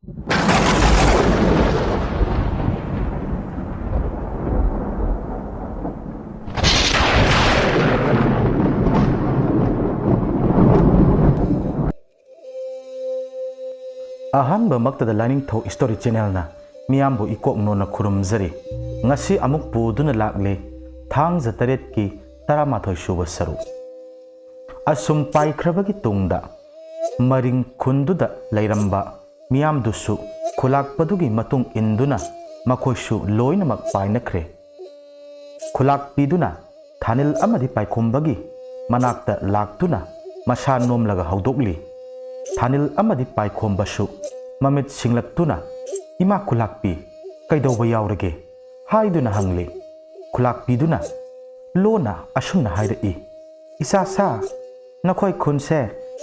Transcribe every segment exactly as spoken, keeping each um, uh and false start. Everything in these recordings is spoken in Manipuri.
ꯑꯍꯥꯟꯕꯃꯛꯇꯗ ꯂꯥꯏꯅꯤꯡꯊꯧ ꯏꯁꯇꯣꯔꯤ ꯆꯦꯅꯦꯜꯅ ꯃꯤꯌꯥꯝꯕꯨ ꯏꯀꯣꯛ ꯅꯣꯟꯅ ꯈꯨꯔꯨꯝꯖꯔꯤ꯫ ꯉꯁꯤ ꯑꯃꯨꯛ ꯄꯨꯗꯨꯅ ꯂꯥꯛꯂꯤ ꯊꯥꯡꯖ ꯇꯔꯦꯠꯀꯤ ꯇꯔꯥꯃꯥꯊꯣꯏ ꯁꯨꯕ ꯁꯔꯨꯛ꯫ ꯑꯁꯨꯝ ꯄꯥꯏꯈ꯭ꯔꯕꯒꯤ ꯇꯨꯡꯗ ꯃꯔꯤꯡ ꯈꯨꯟꯗꯨꯗ ꯂꯩꯔꯝꯕ ꯃꯤꯌꯥꯝꯗꯨꯁꯨ ꯈꯨꯂꯥꯛꯄꯗꯨꯒꯤ ꯃꯇꯨꯡ ꯏꯟꯗꯨꯅ ꯃꯈꯣꯏꯁꯨ ꯂꯣꯏꯅꯃꯛ ꯄꯥꯏꯅꯈ꯭ꯔꯦ꯫ ꯈꯨꯂꯥꯛꯄꯤꯗꯨꯅ ꯊꯥꯅꯤꯜ ꯑꯃꯗꯤ ꯄꯥꯏꯈꯣꯝꯕꯒꯤ ꯃꯅꯥꯛꯇ ꯂꯥꯛꯇꯨꯅ ꯃꯁꯥ ꯅꯣꯝꯂꯒ ꯍꯧꯗꯣꯛꯂꯤ꯫ ꯊꯥꯅꯤꯜ ꯑꯃꯗꯤ ꯄꯥꯏꯈꯣꯝꯕꯁꯨ ꯃꯃꯤꯠ ꯁꯤꯡꯂꯛꯇꯨꯅ, "ꯏꯃꯥ ꯈꯨꯂꯥꯛꯄꯤ, ꯀꯩꯗꯧꯕ ꯌꯥꯎꯔꯒꯦ?" ꯍꯥꯏꯗꯨꯅ ꯍꯪꯂꯤ꯫ ꯈꯨꯂꯥꯛꯄꯤꯗꯨꯅ ꯂꯣꯟꯅ ꯑꯁꯨꯝꯅ ꯍꯥꯏꯔꯛꯏ, "ꯏꯆꯥ ꯁꯥ, ꯅꯈꯣꯏ ꯈꯨꯟꯁꯦ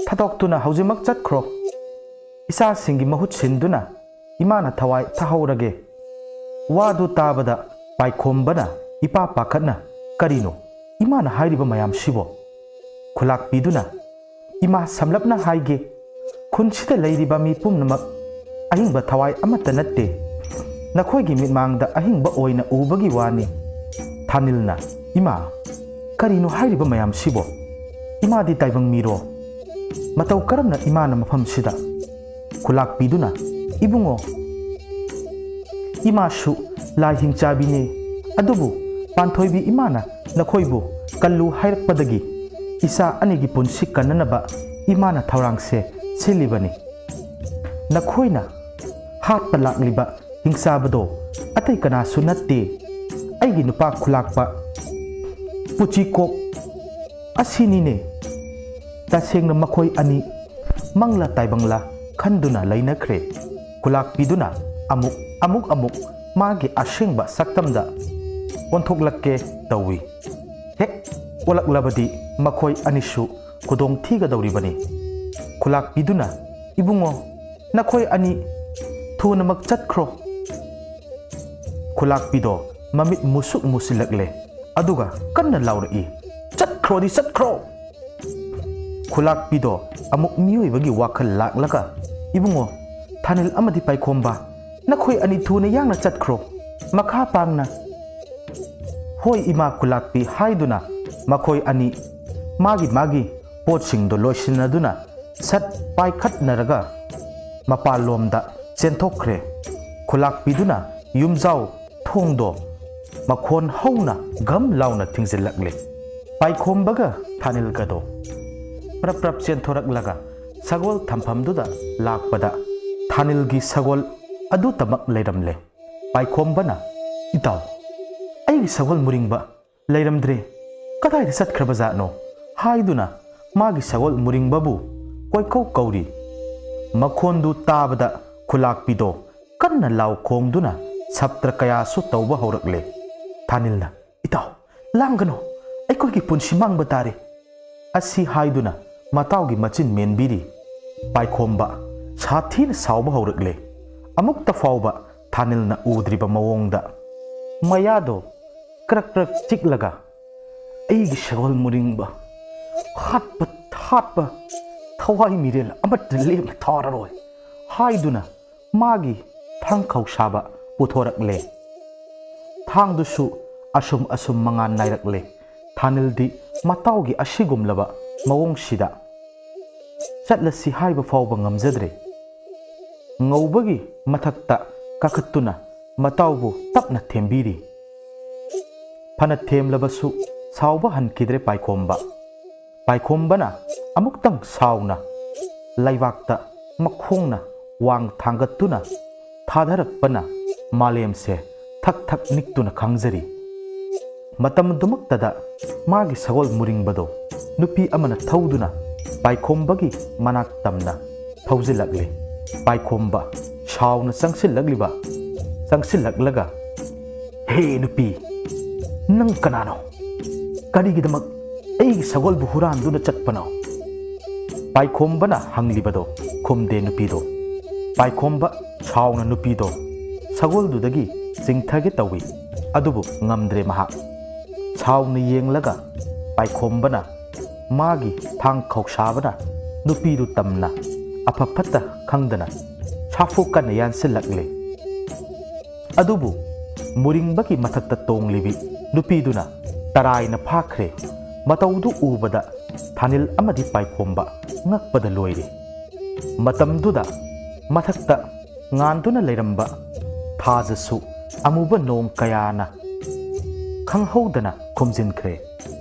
ꯊꯥꯗꯣꯛꯇꯨꯅ ꯍꯧꯖꯤꯛꯃꯛ ꯆꯠꯈ꯭ꯔꯣ꯫ ꯏꯆꯥꯁꯤꯡꯒꯤ ꯃꯍꯨꯠ ꯁꯤꯟꯗꯨꯅ ꯏꯃꯥꯅ ꯊꯋꯥꯏ ꯊꯥꯍꯧꯔꯒꯦ꯫" ꯋꯥꯗꯨ ꯇꯥꯕꯗ ꯄꯥꯏꯈꯣꯝꯕꯅ ꯏꯄꯥ ꯄꯥꯈꯠꯅ, "ꯀꯔꯤꯅꯣ ꯏꯃꯥꯅ ꯍꯥꯏꯔꯤꯕ ꯃꯌꯥꯝꯁꯤꯕꯣ?" ꯈꯨꯂꯥꯛꯄꯤꯗꯨꯅ, "ꯏꯃꯥ, ꯁꯝꯂꯞꯅ ꯍꯥꯏꯒꯦ, ꯈꯨꯟꯁꯤꯗ ꯂꯩꯔꯤꯕ ꯃꯤ ꯄꯨꯝꯅꯃꯛ ꯑꯍꯤꯡꯕ ꯊꯋꯥꯏ ꯑꯃꯠꯇ ꯅꯠꯇꯦ꯫ ꯅꯈꯣꯏꯒꯤ ꯃꯤꯠꯃꯥꯡꯗ ꯑꯍꯤꯡꯕ ꯑꯣꯏꯅ ꯎꯕꯒꯤ ꯋꯥꯅꯤ꯫" ꯊꯥꯅꯤꯜꯅ, "ꯏꯃꯥ, ꯀꯔꯤꯅꯣ ꯍꯥꯏꯔꯤꯕ ꯃꯌꯥꯝꯁꯤꯕꯣ? ꯏꯃꯥꯗꯤ ꯇꯥꯏꯕꯪ ꯃꯤꯔꯣ? ꯃꯇꯧ ꯀꯔꯝꯅ ꯏꯃꯥꯅ ꯃꯐꯝꯁꯤꯗ?" ꯈꯨꯂꯥꯛꯄꯤꯗꯨꯅ, "ꯏꯕꯨꯡꯉꯣ, ꯏꯃꯥꯁꯨ ꯂꯥꯏ ꯍꯤꯡꯆꯥꯕꯤꯅꯦ, ꯑꯗꯨꯕꯨ ꯄꯥꯟꯊꯣꯏꯕꯤ ꯏꯃꯥꯅ ꯅꯈꯣꯏꯕꯨ ꯀꯜꯂꯨ ꯍꯥꯏꯔꯛꯄꯗꯒꯤ ꯏꯆꯥ ꯑꯅꯤꯒꯤ ꯄꯨꯟꯁꯤ ꯀꯟꯅꯅꯕ ꯏꯃꯥꯅ ꯊꯧꯔꯥꯡꯁꯦ ꯁꯤꯜꯂꯤꯕꯅꯤ꯫ ꯅꯈꯣꯏꯅ ꯍꯥꯠꯄ ꯂꯥꯛꯂꯤꯕ ꯍꯤꯡꯆꯥꯕꯗꯣ ꯑꯇꯩ ꯀꯅꯥꯁꯨ ꯅꯠꯇꯦ, ꯑꯩꯒꯤ ꯅꯨꯄꯥ ꯈꯨꯂꯥꯛꯄ ꯄꯨꯆꯤꯀꯣꯛ ꯑꯁꯤꯅꯤꯅꯦ꯫" ꯇꯁꯦꯡꯅ ꯃꯈꯣꯏ ꯑꯅꯤ ꯃꯪꯂꯥ ꯇꯥꯏꯕꯪꯂꯥ ꯈꯟꯗꯨꯅ ꯂꯩꯅꯈ꯭ꯔꯦ꯫ ꯈꯨꯂꯥꯛꯄꯤꯗꯨꯅ ꯑꯃꯨꯛ, ꯑꯃꯨꯛ, ꯑꯃꯨꯛ ꯃꯥꯒꯤ ꯑꯁꯦꯡꯕ ꯁꯛꯇꯝꯗ ꯑꯣꯟꯊꯣꯛꯂꯛꯀꯦ ꯇꯧꯏ꯫ ꯍꯦꯛ ꯑꯣꯜꯂꯛꯂꯕꯗꯤ ꯃꯈꯣꯏ ꯑꯅꯤꯁꯨ ꯈꯨꯗꯣꯡ ꯊꯤꯒꯗꯧꯔꯤꯕꯅꯤ꯫ ꯈꯨꯂꯥꯛꯄꯤꯗꯨꯅ, "ꯏꯕꯨꯡꯉꯣ, ꯅꯈꯣꯏ ꯑꯅꯤ ꯊꯨꯅꯃꯛ ꯆꯠꯈ꯭ꯔꯣ꯫" ꯈꯨꯂꯥꯛꯄꯤꯗꯣ ꯃꯃꯤꯠ ꯃꯨꯁꯨꯛ ꯃꯨꯁꯤꯜꯂꯛꯂꯦ, ꯑꯗꯨꯒ ꯀꯟꯅ ꯂꯥꯎꯔꯛꯏ, "ꯆꯠꯈ꯭ꯔꯣꯗꯤ ꯆꯠꯈ꯭ꯔꯣ!" ꯈꯨꯂꯥꯛꯄꯤꯗꯣ ꯑꯃꯨꯛ ꯃꯤꯑꯣꯏꯕꯒꯤ ꯋꯥꯈꯜ ꯂꯥꯛꯂꯒ, "ꯏꯕꯨꯡꯉꯣ, ꯊꯥꯅꯤꯜ ꯑꯃꯗꯤ ꯄꯥꯏꯈꯣꯝꯕ, ꯅꯈꯣꯏ ꯑꯅꯤ ꯊꯨꯅ ꯌꯥꯡꯅ ꯆꯠꯈ꯭ꯔꯣ꯫ ꯃꯈꯥ ꯄꯥꯡꯅ, "ꯍꯣꯏ ꯏꯃꯥ ꯈꯨꯂꯥꯛꯄꯤ" ꯍꯥꯏꯗꯨꯅ ꯃꯈꯣꯏ ꯑꯅꯤ ꯃꯥꯒꯤ ꯃꯥꯒꯤ ꯄꯣꯠꯁꯤꯡꯗꯣ ꯂꯣꯏꯁꯤꯟꯅꯗꯨꯅ ꯁꯠ ꯄꯥꯏꯈꯠꯅꯔꯒ ꯃꯄꯥꯟꯂꯣꯝꯗ ꯆꯦꯟꯊꯣꯛꯈ꯭ꯔꯦ꯫ ꯈꯨꯂꯥꯛꯄꯤꯗꯨꯅ ꯌꯨꯝꯖꯥꯎ ꯊꯣꯡꯗꯣ ꯃꯈꯣꯟ ꯍꯧꯅ ꯒꯝ ꯂꯥꯎꯅ ꯊꯤꯡꯖꯤꯜꯂꯛꯂꯦ꯫ ꯄꯥꯏꯈꯣꯝꯕꯒ ꯊꯥꯅꯤꯜꯒꯗꯣ ꯄ꯭ꯔꯞ ꯄ꯭ꯔꯞ ꯆꯦꯟꯊꯣꯔꯛꯂꯒ ꯁꯒꯣꯜ ꯊꯝꯐꯝꯗꯨꯗ ꯂꯥꯛꯄꯗ ꯊꯥꯅꯤꯜꯒꯤ ꯁꯒꯣꯜ ꯑꯗꯨꯇꯃꯛ ꯂꯩꯔꯝꯂꯦ꯫ ꯄꯥꯏꯈꯣꯝꯕꯅ, "ꯏꯇꯥꯎ, ꯑꯩꯒꯤ ꯁꯒꯣꯜ ꯃꯨꯔꯤꯡꯕ ꯂꯩꯔꯝꯗ꯭ꯔꯦ, ꯀꯗꯥꯏꯗ ꯆꯠꯈ꯭ꯔꯕꯖꯥꯠꯅꯣ?" ꯍꯥꯏꯗꯨꯅ ꯃꯥꯒꯤ ꯁꯒꯣꯜ ꯃꯨꯔꯤꯡꯕꯕꯨ ꯀꯣꯏꯀꯧ ꯀꯧꯔꯤ꯫ ꯃꯈꯣꯟꯗꯨ ꯇꯥꯕꯗ ꯈꯨꯂꯥꯛꯄꯤꯗꯣ ꯀꯟꯅ ꯂꯥꯎ ꯈꯣꯡꯗꯨꯅ ꯁꯞꯇ꯭ꯔ ꯀꯌꯥꯁꯨ ꯇꯧꯕ ꯍꯧꯔꯛꯂꯦ꯫ ꯊꯥꯅꯤꯜꯅ, "ꯏꯇꯥꯎ, ꯂꯥꯡꯒꯅꯨ, ꯑꯩꯈꯣꯏꯒꯤ ꯄꯨꯟꯁꯤ ꯃꯥꯡꯕ ꯇꯥꯔꯦ" ꯑꯁꯤ ꯍꯥꯏꯗꯨꯅ ꯃꯇꯥꯎꯒꯤ ꯃꯆꯤꯟ ꯃꯦꯟꯕꯤꯔꯤ꯫ ꯄꯥꯏꯈꯣꯝꯕ ꯁꯥꯊꯤꯅ ꯁꯥꯎꯕ ꯍꯧꯔꯛꯂꯦ꯫ ꯑꯃꯨꯛꯇ ꯐꯥꯎꯕ ꯊꯥꯅꯤꯜꯅ ꯎꯗ꯭ꯔꯤꯕ ꯃꯑꯣꯡꯗ ꯃꯌꯥꯗꯣ ꯀ꯭ꯔꯛ ꯀ꯭ꯔꯛ ꯆꯤꯛꯂꯒ, "ꯑꯩꯒꯤ ꯁꯒꯣꯜ ꯃꯨꯔꯤꯡꯕ ꯍꯥꯠꯄ ꯍꯥꯠꯄ ꯊꯋꯥꯏ ꯃꯤꯔꯦꯜ ꯑꯃꯠꯇ ꯂꯦꯝꯅ ꯊꯥꯔꯔꯣꯏ" ꯍꯥꯏꯗꯨꯅ ꯃꯥꯒꯤ ꯊꯥꯡꯈꯧ ꯁꯥꯕ ꯄꯨꯊꯣꯔꯛꯂꯦ꯫ ꯊꯥꯡꯗꯨꯁꯨ ꯑꯁꯨꯝ ꯑꯁꯨꯝ ꯃꯉꯥꯜ ꯅꯥꯏꯔꯛꯂꯦ꯫ ꯊꯥꯅꯤꯜꯗꯤ ꯃꯇꯥꯎꯒꯤ ꯑꯁꯤꯒꯨꯝꯂꯕ ꯃꯑꯣꯡꯁꯤꯗ ꯆꯠꯂꯁꯤ ꯍꯥꯏꯕ ꯐꯥꯎꯕ ꯉꯝꯖꯗ꯭ꯔꯦ꯫ ꯉꯧꯕꯒꯤ ꯃꯊꯛꯇ ꯀꯥꯈꯠꯇꯨꯅ ꯃꯇꯥꯎꯕꯨ ꯇꯞꯅ ꯊꯦꯝꯕꯤꯔꯤ꯫ ꯐꯅ ꯊꯦꯝꯂꯕꯁꯨ ꯁꯥꯎꯕ ꯍꯟꯈꯤꯗ꯭ꯔꯦ ꯄꯥꯏꯈꯣꯝꯕ꯫ ꯄꯥꯏꯈꯣꯝꯕꯅ ꯑꯃꯨꯛꯇꯪ ꯁꯥꯎꯅ ꯂꯩꯕꯥꯛꯇ ꯃꯈꯣꯡꯅ ꯋꯥꯡ ꯊꯥꯡꯒꯠꯇꯨꯅ ꯊꯥꯗꯔꯛꯄꯅ ꯃꯥꯂꯦꯝꯁꯦ ꯊꯛ ꯊꯛ ꯅꯤꯛꯇꯨꯅ ꯈꯥꯡꯖꯔꯤ꯫ ꯃꯇꯝꯗꯨꯃꯛꯇꯗ ꯃꯥꯒꯤ ꯁꯒꯣꯜ ꯃꯨꯔꯤꯡꯕꯗꯣ ꯅꯨꯄꯤ ꯑꯃꯅ ꯊꯧꯗꯨꯅ ꯄꯥꯏꯈꯣꯝꯕꯒꯤ ꯃꯅꯥꯛ ꯇꯝꯅ ꯊꯧꯖꯤꯜꯂꯛꯂꯦ꯫ ꯄꯥꯏꯈꯣꯝꯕ ꯁꯥꯎꯅ ꯆꯪꯁꯤꯜꯂꯛꯂꯤꯕ, ꯆꯪꯁꯤꯜꯂꯛꯂꯒ, "ꯍꯦ ꯅꯨꯄꯤ, ꯅꯪ ꯀꯅꯥꯅꯣ? ꯀꯔꯤꯒꯤꯗꯃꯛ ꯑꯩꯒꯤ ꯁꯒꯣꯜꯕꯨ ꯍꯨꯔꯥꯟꯗꯨꯅ ꯆꯠꯄꯅꯣ?" ꯄꯥꯏꯈꯣꯝꯕꯅ ꯍꯪꯂꯤꯕꯗꯣ ꯈꯨꯝꯗꯦ ꯅꯨꯄꯤꯗꯣ꯫ ꯄꯥꯏꯈꯣꯝꯕ ꯁꯥꯎꯅ ꯅꯨꯄꯤꯗꯣ ꯁꯒꯣꯜꯗꯨꯗꯒꯤ ꯆꯤꯡꯊꯒꯦ ꯇꯧꯏ, ꯑꯗꯨꯕꯨ ꯉꯝꯗ꯭ꯔꯦ ꯃꯍꯥꯛ꯫ ꯁꯥꯎꯅ ꯌꯦꯡꯂꯒ ꯄꯥꯏꯈꯣꯝꯕꯅ ꯃꯥꯒꯤ ꯊꯥꯡ ꯈꯧꯁꯥꯕꯅ ꯅꯨꯄꯤꯗꯨ ꯇꯝꯅ ꯑꯐ ꯐꯠꯇ ꯈꯪꯗꯅ ꯍꯥꯐꯨ ꯀꯟꯅ ꯌꯥꯟꯁꯤꯜꯂꯛꯂꯦ꯫ ꯑꯗꯨꯕꯨ ꯃꯨꯔꯤꯡꯕꯒꯤ ꯃꯊꯛꯇ ꯇꯣꯡꯂꯤꯕꯤ ꯅꯨꯄꯤꯗꯨꯅ ꯇꯔꯥꯏꯅ ꯐꯥꯈ꯭ꯔꯦ꯫ ꯃꯇꯧꯗꯨ ꯎꯕꯗ ꯊꯥꯅꯤꯜ ꯑꯃꯗꯤ ꯄꯥꯏꯈꯣꯝꯕ ꯉꯛꯄꯗ ꯂꯣꯏꯔꯦ꯫ ꯃꯇꯝꯗꯨꯗ ꯃꯊꯛꯇ ꯉꯥꯟꯗꯨꯅ ꯂꯩꯔꯝꯕ ꯊꯥꯖꯁꯨ ꯑꯃꯨꯕ ꯅꯣꯡ ꯀꯌꯥꯅ ꯈꯪꯍꯧꯗꯅ ꯈꯨꯝꯖꯤꯟꯈ꯭ꯔꯦ꯫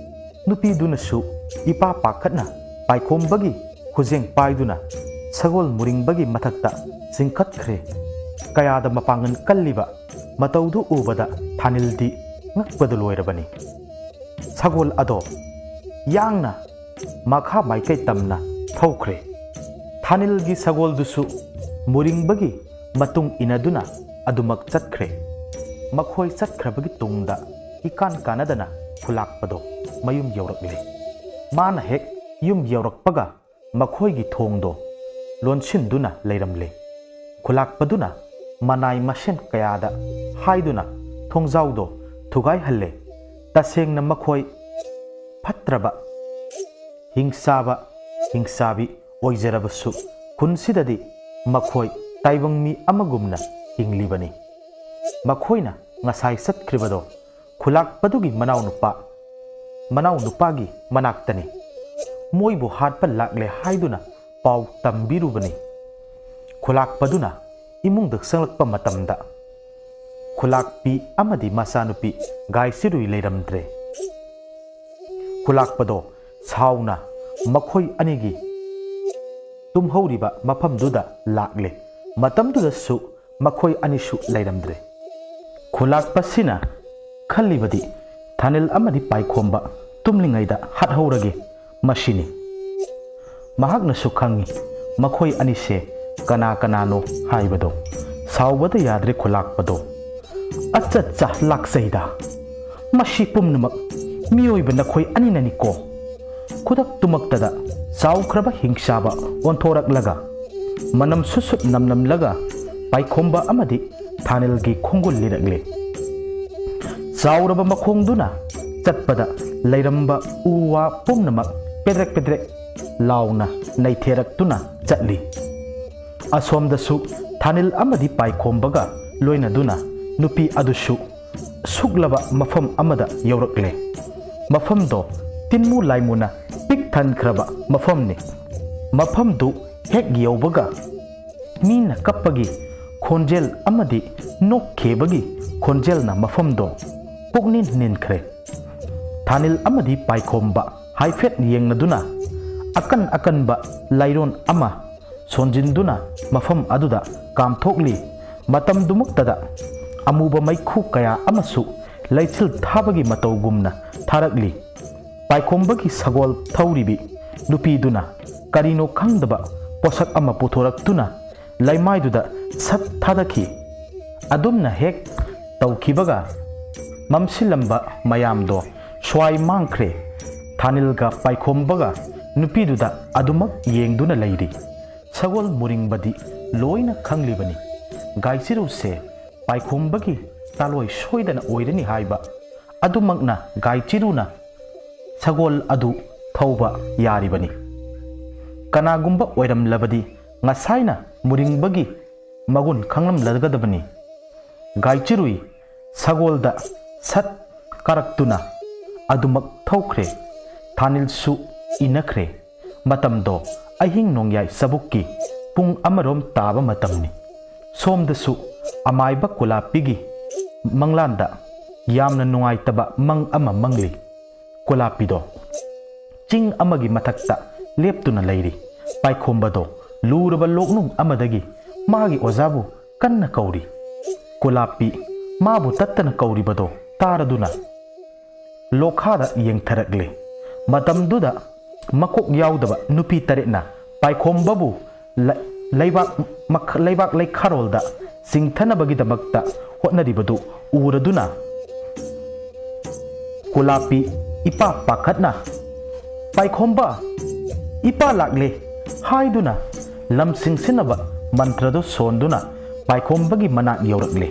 ꯅꯨꯄꯤꯗꯨꯅꯁꯨ ꯏꯄꯥ ꯄꯥꯈꯠꯅ ꯄꯥꯏꯈꯣꯝꯕꯒꯤ ꯈꯨꯖꯦꯡ ꯄꯥꯏꯗꯨꯅ ꯁꯒꯣꯜ ꯃꯨꯔꯤꯡꯕꯒꯤ ꯃꯊꯛꯇ ꯆꯤꯡꯈꯠꯈ꯭ꯔꯦ꯫ ꯀꯌꯥꯗ ꯃꯄꯥꯡꯒꯜ ꯀꯜꯂꯤꯕ ꯃꯇꯧꯗꯨ ꯎꯕꯗ ꯊꯥꯅꯤꯜꯗꯤ ꯉꯛꯄꯗ ꯂꯣꯏꯔꯕꯅꯤ꯫ ꯁꯒꯣꯜ ꯑꯗꯣ ꯌꯥꯡꯅ ꯃꯈꯥ ꯃꯥꯏꯀꯩ ꯇꯝꯅ ꯊꯧꯈ꯭ꯔꯦ꯫ ꯊꯥꯅꯤꯜꯒꯤ ꯁꯒꯣꯜꯗꯨꯁꯨ ꯃꯨꯔꯤꯡꯕꯒꯤ ꯃꯇꯨꯡ ꯏꯟꯅꯗꯨꯅ ꯑꯗꯨꯃꯛ ꯆꯠꯈ꯭ꯔꯦ꯫ ꯃꯈꯣꯏ ꯆꯠꯈ꯭ꯔꯕꯒꯤ ꯇꯨꯡꯗ ꯏꯀꯥꯟ ꯀꯥꯟꯅꯗꯅ ꯈꯨꯂꯥꯛꯄꯗꯣ ꯃꯌꯨꯝ ꯌꯧꯔꯛꯂꯦ꯫ ꯃꯥꯅ ꯍꯦꯛ ꯌꯨꯝ ꯌꯧꯔꯛꯄꯒ ꯃꯈꯣꯏꯒꯤ ꯊꯣꯡꯗꯣ ꯂꯣꯟꯁꯤꯟꯗꯨꯅ ꯂꯩꯔꯝꯂꯦ꯫ ꯈꯨꯂꯥꯛꯄꯗꯨꯅ ꯃꯅꯥꯏ ꯃꯁꯦꯟ ꯀꯌꯥꯗ ꯍꯥꯏꯗꯨꯅ ꯊꯣꯡꯖꯥꯎꯗꯣ ꯊꯨꯒꯥꯏꯍꯜꯂꯦ꯫ ꯇꯁꯦꯡꯅ ꯃꯈꯣꯏ ꯐꯠꯇ꯭ꯔꯕ ꯍꯤꯡꯆꯥꯕ ꯍꯤꯡꯆꯥꯕꯤ ꯑꯣꯏꯖꯔꯕꯁꯨ ꯈꯨꯟꯁꯤꯗꯗꯤ ꯃꯈꯣꯏ ꯇꯥꯏꯕꯪ ꯃꯤ ꯑꯃꯒꯨꯝꯅ ꯍꯤꯡꯂꯤꯕꯅꯤ꯫ ꯃꯈꯣꯏꯅ ꯉꯁꯥꯏ ꯆꯠꯈ꯭ꯔꯤꯕꯗꯣ ꯈꯨꯂꯥꯛꯄꯗꯨꯒꯤ ꯃꯅꯥꯎꯅꯨꯄꯥ ꯃꯅꯥꯎꯅꯨꯄꯥꯒꯤ ꯃꯅꯥꯛꯇꯅꯤ꯫ ꯃꯣꯏꯕꯨ ꯍꯥꯠꯄ ꯂꯥꯛꯂꯦ ꯍꯥꯏꯗꯨꯅ ꯄꯥꯎ ꯇꯝꯕꯤꯔꯨꯕꯅꯤ꯫ ꯈꯨꯂꯥꯛꯄꯗꯨꯅ ꯏꯃꯨꯡꯗ ꯆꯪꯂꯛꯄ ꯃꯇꯝꯗ ꯈꯨꯂꯥꯛꯄꯤ ꯑꯃꯗꯤ ꯃꯆꯥꯅꯨꯄꯤ ꯒꯥꯏꯁꯤꯔꯨꯏ ꯂꯩꯔꯝꯗ꯭ꯔꯦ꯫ ꯈꯨꯂꯥꯛꯄꯗꯣ ꯁꯥꯎꯅ ꯃꯈꯣꯏ ꯑꯅꯤꯒꯤ ꯇꯨꯝꯍꯧꯔꯤꯕ ꯃꯐꯝꯗꯨꯗ ꯂꯥꯛꯂꯦ꯫ ꯃꯇꯝꯗꯨꯗꯁꯨ ꯃꯈꯣꯏ ꯑꯅꯤꯁꯨ ꯂꯩꯔꯝꯗ꯭ꯔꯦ꯫ ꯈꯨꯂꯥꯛꯄꯁꯤꯅ ꯈꯜꯂꯤꯕꯗꯤ ꯊꯥꯅꯤꯜ ꯑꯃꯗꯤ ꯄꯥꯏꯈꯣꯝꯕ ꯇꯨꯝꯂꯤꯉꯩꯗ ꯍꯥꯠꯍꯧꯔꯒꯦ ꯃꯁꯤꯅꯤ꯫ ꯃꯍꯥꯛꯅꯁꯨ ꯈꯪꯏ ꯃꯈꯣꯏ ꯑꯅꯤꯁꯦ ꯀꯅꯥ ꯀꯅꯥꯅꯣ ꯍꯥꯏꯕꯗꯣ꯫ ꯁꯥꯎꯕꯗ ꯌꯥꯗ꯭ꯔꯦ ꯈꯨꯂꯥꯛꯄꯗꯣ꯫ "ꯑꯠꯆꯠꯆꯥ, ꯂꯥꯛꯆꯩꯗ꯫ ꯃꯁꯤ ꯄꯨꯝꯅꯃꯛ ꯃꯤꯑꯣꯏꯕ ꯅꯈꯣꯏ ꯑꯅꯤꯅꯅꯤꯀꯣ?" ꯈꯨꯗꯛꯇꯨꯃꯛꯇꯗ ꯆꯥꯎꯈ꯭ꯔꯕ ꯍꯤꯡꯆꯥꯕ ꯑꯣꯟꯊꯣꯔꯛꯂꯒ ꯃꯅꯝ ꯁꯨꯠ ꯁꯨꯠ ꯅꯝꯂꯝꯂꯒ ꯄꯥꯏꯈꯣꯝꯕ ꯑꯃꯗꯤ ꯊꯥꯅꯤꯜꯒꯤ ꯈꯣꯡꯒꯨꯜ ꯂꯤꯔꯛꯂꯦ꯫ ꯆꯥꯎꯔꯕ ꯃꯈꯣꯡꯗꯨꯅ ꯆꯠꯄꯗ ꯂꯩꯔꯝꯕ ꯎ ꯋꯥ ꯄꯨꯝꯅꯃꯛ ꯄꯦꯗ꯭ꯔꯦꯛ ꯄꯦꯗ꯭ꯔꯦꯛ ꯂꯥꯎꯅ ꯅꯩꯊꯦꯔꯛꯇꯨꯅ ꯆꯠꯂꯤ꯫ ꯑꯁꯣꯝꯗꯁꯨ ꯊꯥꯅꯤꯜ ꯑꯃꯗꯤ ꯄꯥꯏꯈꯣꯝꯕꯒ ꯂꯣꯏꯅꯗꯨꯅ ꯅꯨꯄꯤ ꯑꯗꯨꯁꯨ ꯁꯨꯛꯂꯕ ꯃꯐꯝ ꯑꯃꯗ ꯌꯧꯔꯛꯂꯦ꯫ ꯃꯐꯝꯗꯣ ꯇꯤꯟꯃꯨ ꯂꯥꯏꯃꯨꯅ ꯄꯤꯛ ꯊꯟꯈ꯭ꯔꯕ ꯃꯐꯝꯅꯤ꯫ ꯃꯐꯝꯗꯨ ꯍꯦꯛ ꯌꯧꯕꯒ ꯃꯤꯅ ꯀꯞꯄꯒꯤ ꯈꯣꯟꯖꯦꯜ ꯑꯃꯗꯤ ꯅꯣꯛꯈꯤꯕꯒꯤ ꯈꯣꯟꯖꯦꯜꯅ ꯃꯐꯝꯗꯣ ꯄꯨꯛꯅꯤꯟ ꯅꯤꯟꯈ꯭ꯔꯦ꯫ ꯊꯥꯅꯤꯜ ꯑꯃꯗꯤ ꯄꯥꯏꯈꯣꯝꯕ ꯍꯥꯏꯐꯦꯠ ꯌꯦꯡꯅꯗꯨꯅ ꯑꯀꯟ ꯑꯀꯟꯕ ꯂꯥꯏꯔꯣꯟ ꯑꯃ ꯁꯣꯟꯖꯤꯟꯗꯨꯅ ꯃꯐꯝ ꯑꯗꯨꯗ ꯀꯥꯝꯊꯣꯛꯂꯤ꯫ ꯃꯇꯝꯗꯨꯃꯛꯇꯗ ꯑꯃꯨꯕ ꯃꯩꯈꯨ ꯀꯌꯥ ꯑꯃꯁꯨ ꯂꯩꯆꯤꯜ ꯊꯥꯕꯒꯤ ꯃꯇꯧꯒꯨꯝꯅ ꯊꯥꯔꯛꯂꯤ꯫ ꯄꯥꯏꯈꯣꯝꯕꯒꯤ ꯁꯒꯣꯜ ꯊꯧꯔꯤꯕꯤ ꯅꯨꯄꯤꯗꯨꯅ ꯀꯔꯤꯅꯣ ꯈꯪꯗꯕ ꯄꯣꯠꯁꯛ ꯑꯃ ꯄꯨꯊꯣꯔꯛꯇꯨꯅ ꯂꯩꯃꯥꯏꯗꯨꯗ ꯁꯠ ꯊꯥꯗꯈꯤ꯫ ꯑꯗꯨꯝꯅ ꯍꯦꯛ ꯇꯧꯈꯤꯕꯒ ꯃꯝꯁꯤꯜꯂꯝꯕ ꯃꯌꯥꯝꯗꯣ ꯁ꯭ꯋꯥꯏ ꯃꯥꯡꯈ꯭ꯔꯦ꯫ ꯊꯥꯅꯤꯜꯒ ꯄꯥꯏꯈꯣꯝꯕꯒ ꯅꯨꯄꯤꯗꯨꯗ ꯑꯗꯨꯃꯛ ꯌꯦꯡꯗꯨꯅ ꯂꯩꯔꯤ꯫ ꯁꯒꯣꯜ ꯃꯨꯔꯤꯡꯕꯗꯤ ꯂꯣꯏꯅ ꯈꯪꯂꯤꯕꯅꯤ꯫ ꯒꯥꯏꯆꯤꯔꯨꯁꯦ ꯄꯥꯏꯈꯣꯝꯕꯒꯤ ꯆꯥꯂꯣꯏ ꯁꯣꯏꯗꯅ ꯑꯣꯏꯔꯅꯤ ꯍꯥꯏꯕ ꯑꯗꯨꯃꯛꯅ ꯒꯥꯏꯆꯤꯔꯨꯅ ꯁꯒꯣꯜ ꯑꯗꯨ ꯊꯧꯕ ꯌꯥꯔꯤꯕꯅꯤ꯫ ꯀꯅꯥꯒꯨꯝꯕ ꯑꯣꯏꯔꯝꯂꯕꯗꯤ ꯉꯁꯥꯏꯅ ꯃꯨꯔꯤꯡꯕꯒꯤ ꯃꯒꯨꯟ ꯈꯪꯂꯝꯂꯒꯗꯕꯅꯤ꯫ ꯒꯥꯏꯆꯤꯔꯨꯏ ꯁꯒꯣꯜꯗ ꯁꯠ ꯀꯥꯔꯛꯇꯨꯅ ꯑꯗꯨꯃꯛ ꯊꯧꯈ꯭ꯔꯦ꯫ ꯊꯥꯅꯤꯜꯁꯨ ꯏꯟꯅꯈ꯭ꯔꯦ꯫ ꯃꯇꯝꯗꯣ ꯑꯍꯤꯡ ꯅꯣꯡꯌꯥꯏ ꯆꯕꯨꯛꯀꯤ ꯄꯨꯡ ꯑꯃꯔꯣꯝ ꯇꯥꯕ ꯃꯇꯝꯅꯤ꯫ ꯁꯣꯝꯗꯁꯨ ꯑꯃꯥꯏꯕ ꯀꯨꯂꯥꯞꯄꯤꯒꯤ ꯃꯪꯂꯥꯟꯗ ꯌꯥꯝꯅ ꯅꯨꯡꯉꯥꯏꯇꯕ ꯃꯪ ꯑꯃ ꯃꯪꯂꯤ꯫ ꯀꯨꯂꯥꯞꯄꯤꯗꯣ ꯆꯤꯡ ꯑꯃꯒꯤ ꯃꯊꯛꯇ ꯂꯦꯞꯇꯨꯅ ꯂꯩꯔꯤ꯫ ꯄꯥꯏꯈꯣꯝꯕꯗꯣ ꯂꯨꯔꯕ ꯂꯣꯛꯅꯨꯡ ꯑꯃꯗꯒꯤ ꯃꯥꯒꯤ ꯑꯣꯖꯥꯕꯨ ꯀꯟꯅ ꯀꯧꯔꯤ꯫ ꯀꯨꯂꯥꯞꯄꯤ ꯃꯥꯕꯨ ꯇꯠꯇꯅ ꯀꯧꯔꯤꯕꯗꯣ ꯇꯥꯔꯗꯨꯅ ꯂꯣꯈꯥꯗ ꯌꯦꯡꯊꯔꯛꯂꯦ꯫ ꯃꯇꯝꯗꯨꯗ ꯃꯀꯣꯛ ꯌꯥꯎꯗꯕ ꯅꯨꯄꯤ ꯇꯔꯦꯠꯅ ꯄꯥꯏꯈꯣꯝꯕꯕꯨ ꯂ-, ꯂꯩꯕꯥꯛ ꯃꯈ-, ꯂꯩꯕꯥꯛ ꯂꯩꯈꯥꯔꯣꯜꯗ ꯆꯤꯡꯊꯅꯕꯒꯤꯗꯃꯛꯇ ꯍꯣꯠꯅꯔꯤꯕꯗꯨ ꯎꯔꯗꯨꯅ ꯀꯨꯂꯥꯞꯄꯤ ꯏꯄꯥ ꯄꯥꯈꯠꯅ "ꯄꯥꯏꯈꯣꯝꯕ, ꯏꯄꯥ ꯂꯥꯛꯂꯦ" ꯍꯥꯏꯗꯨꯅ ꯂꯝ ꯁꯤꯡꯁꯤꯟꯅꯕ ꯃꯟꯇ꯭ꯔꯗꯨ ꯁꯣꯟꯗꯨꯅ ꯄꯥꯏꯈꯣꯝꯕꯒꯤ ꯃꯅꯥꯛ ꯌꯧꯔꯛꯂꯦ꯫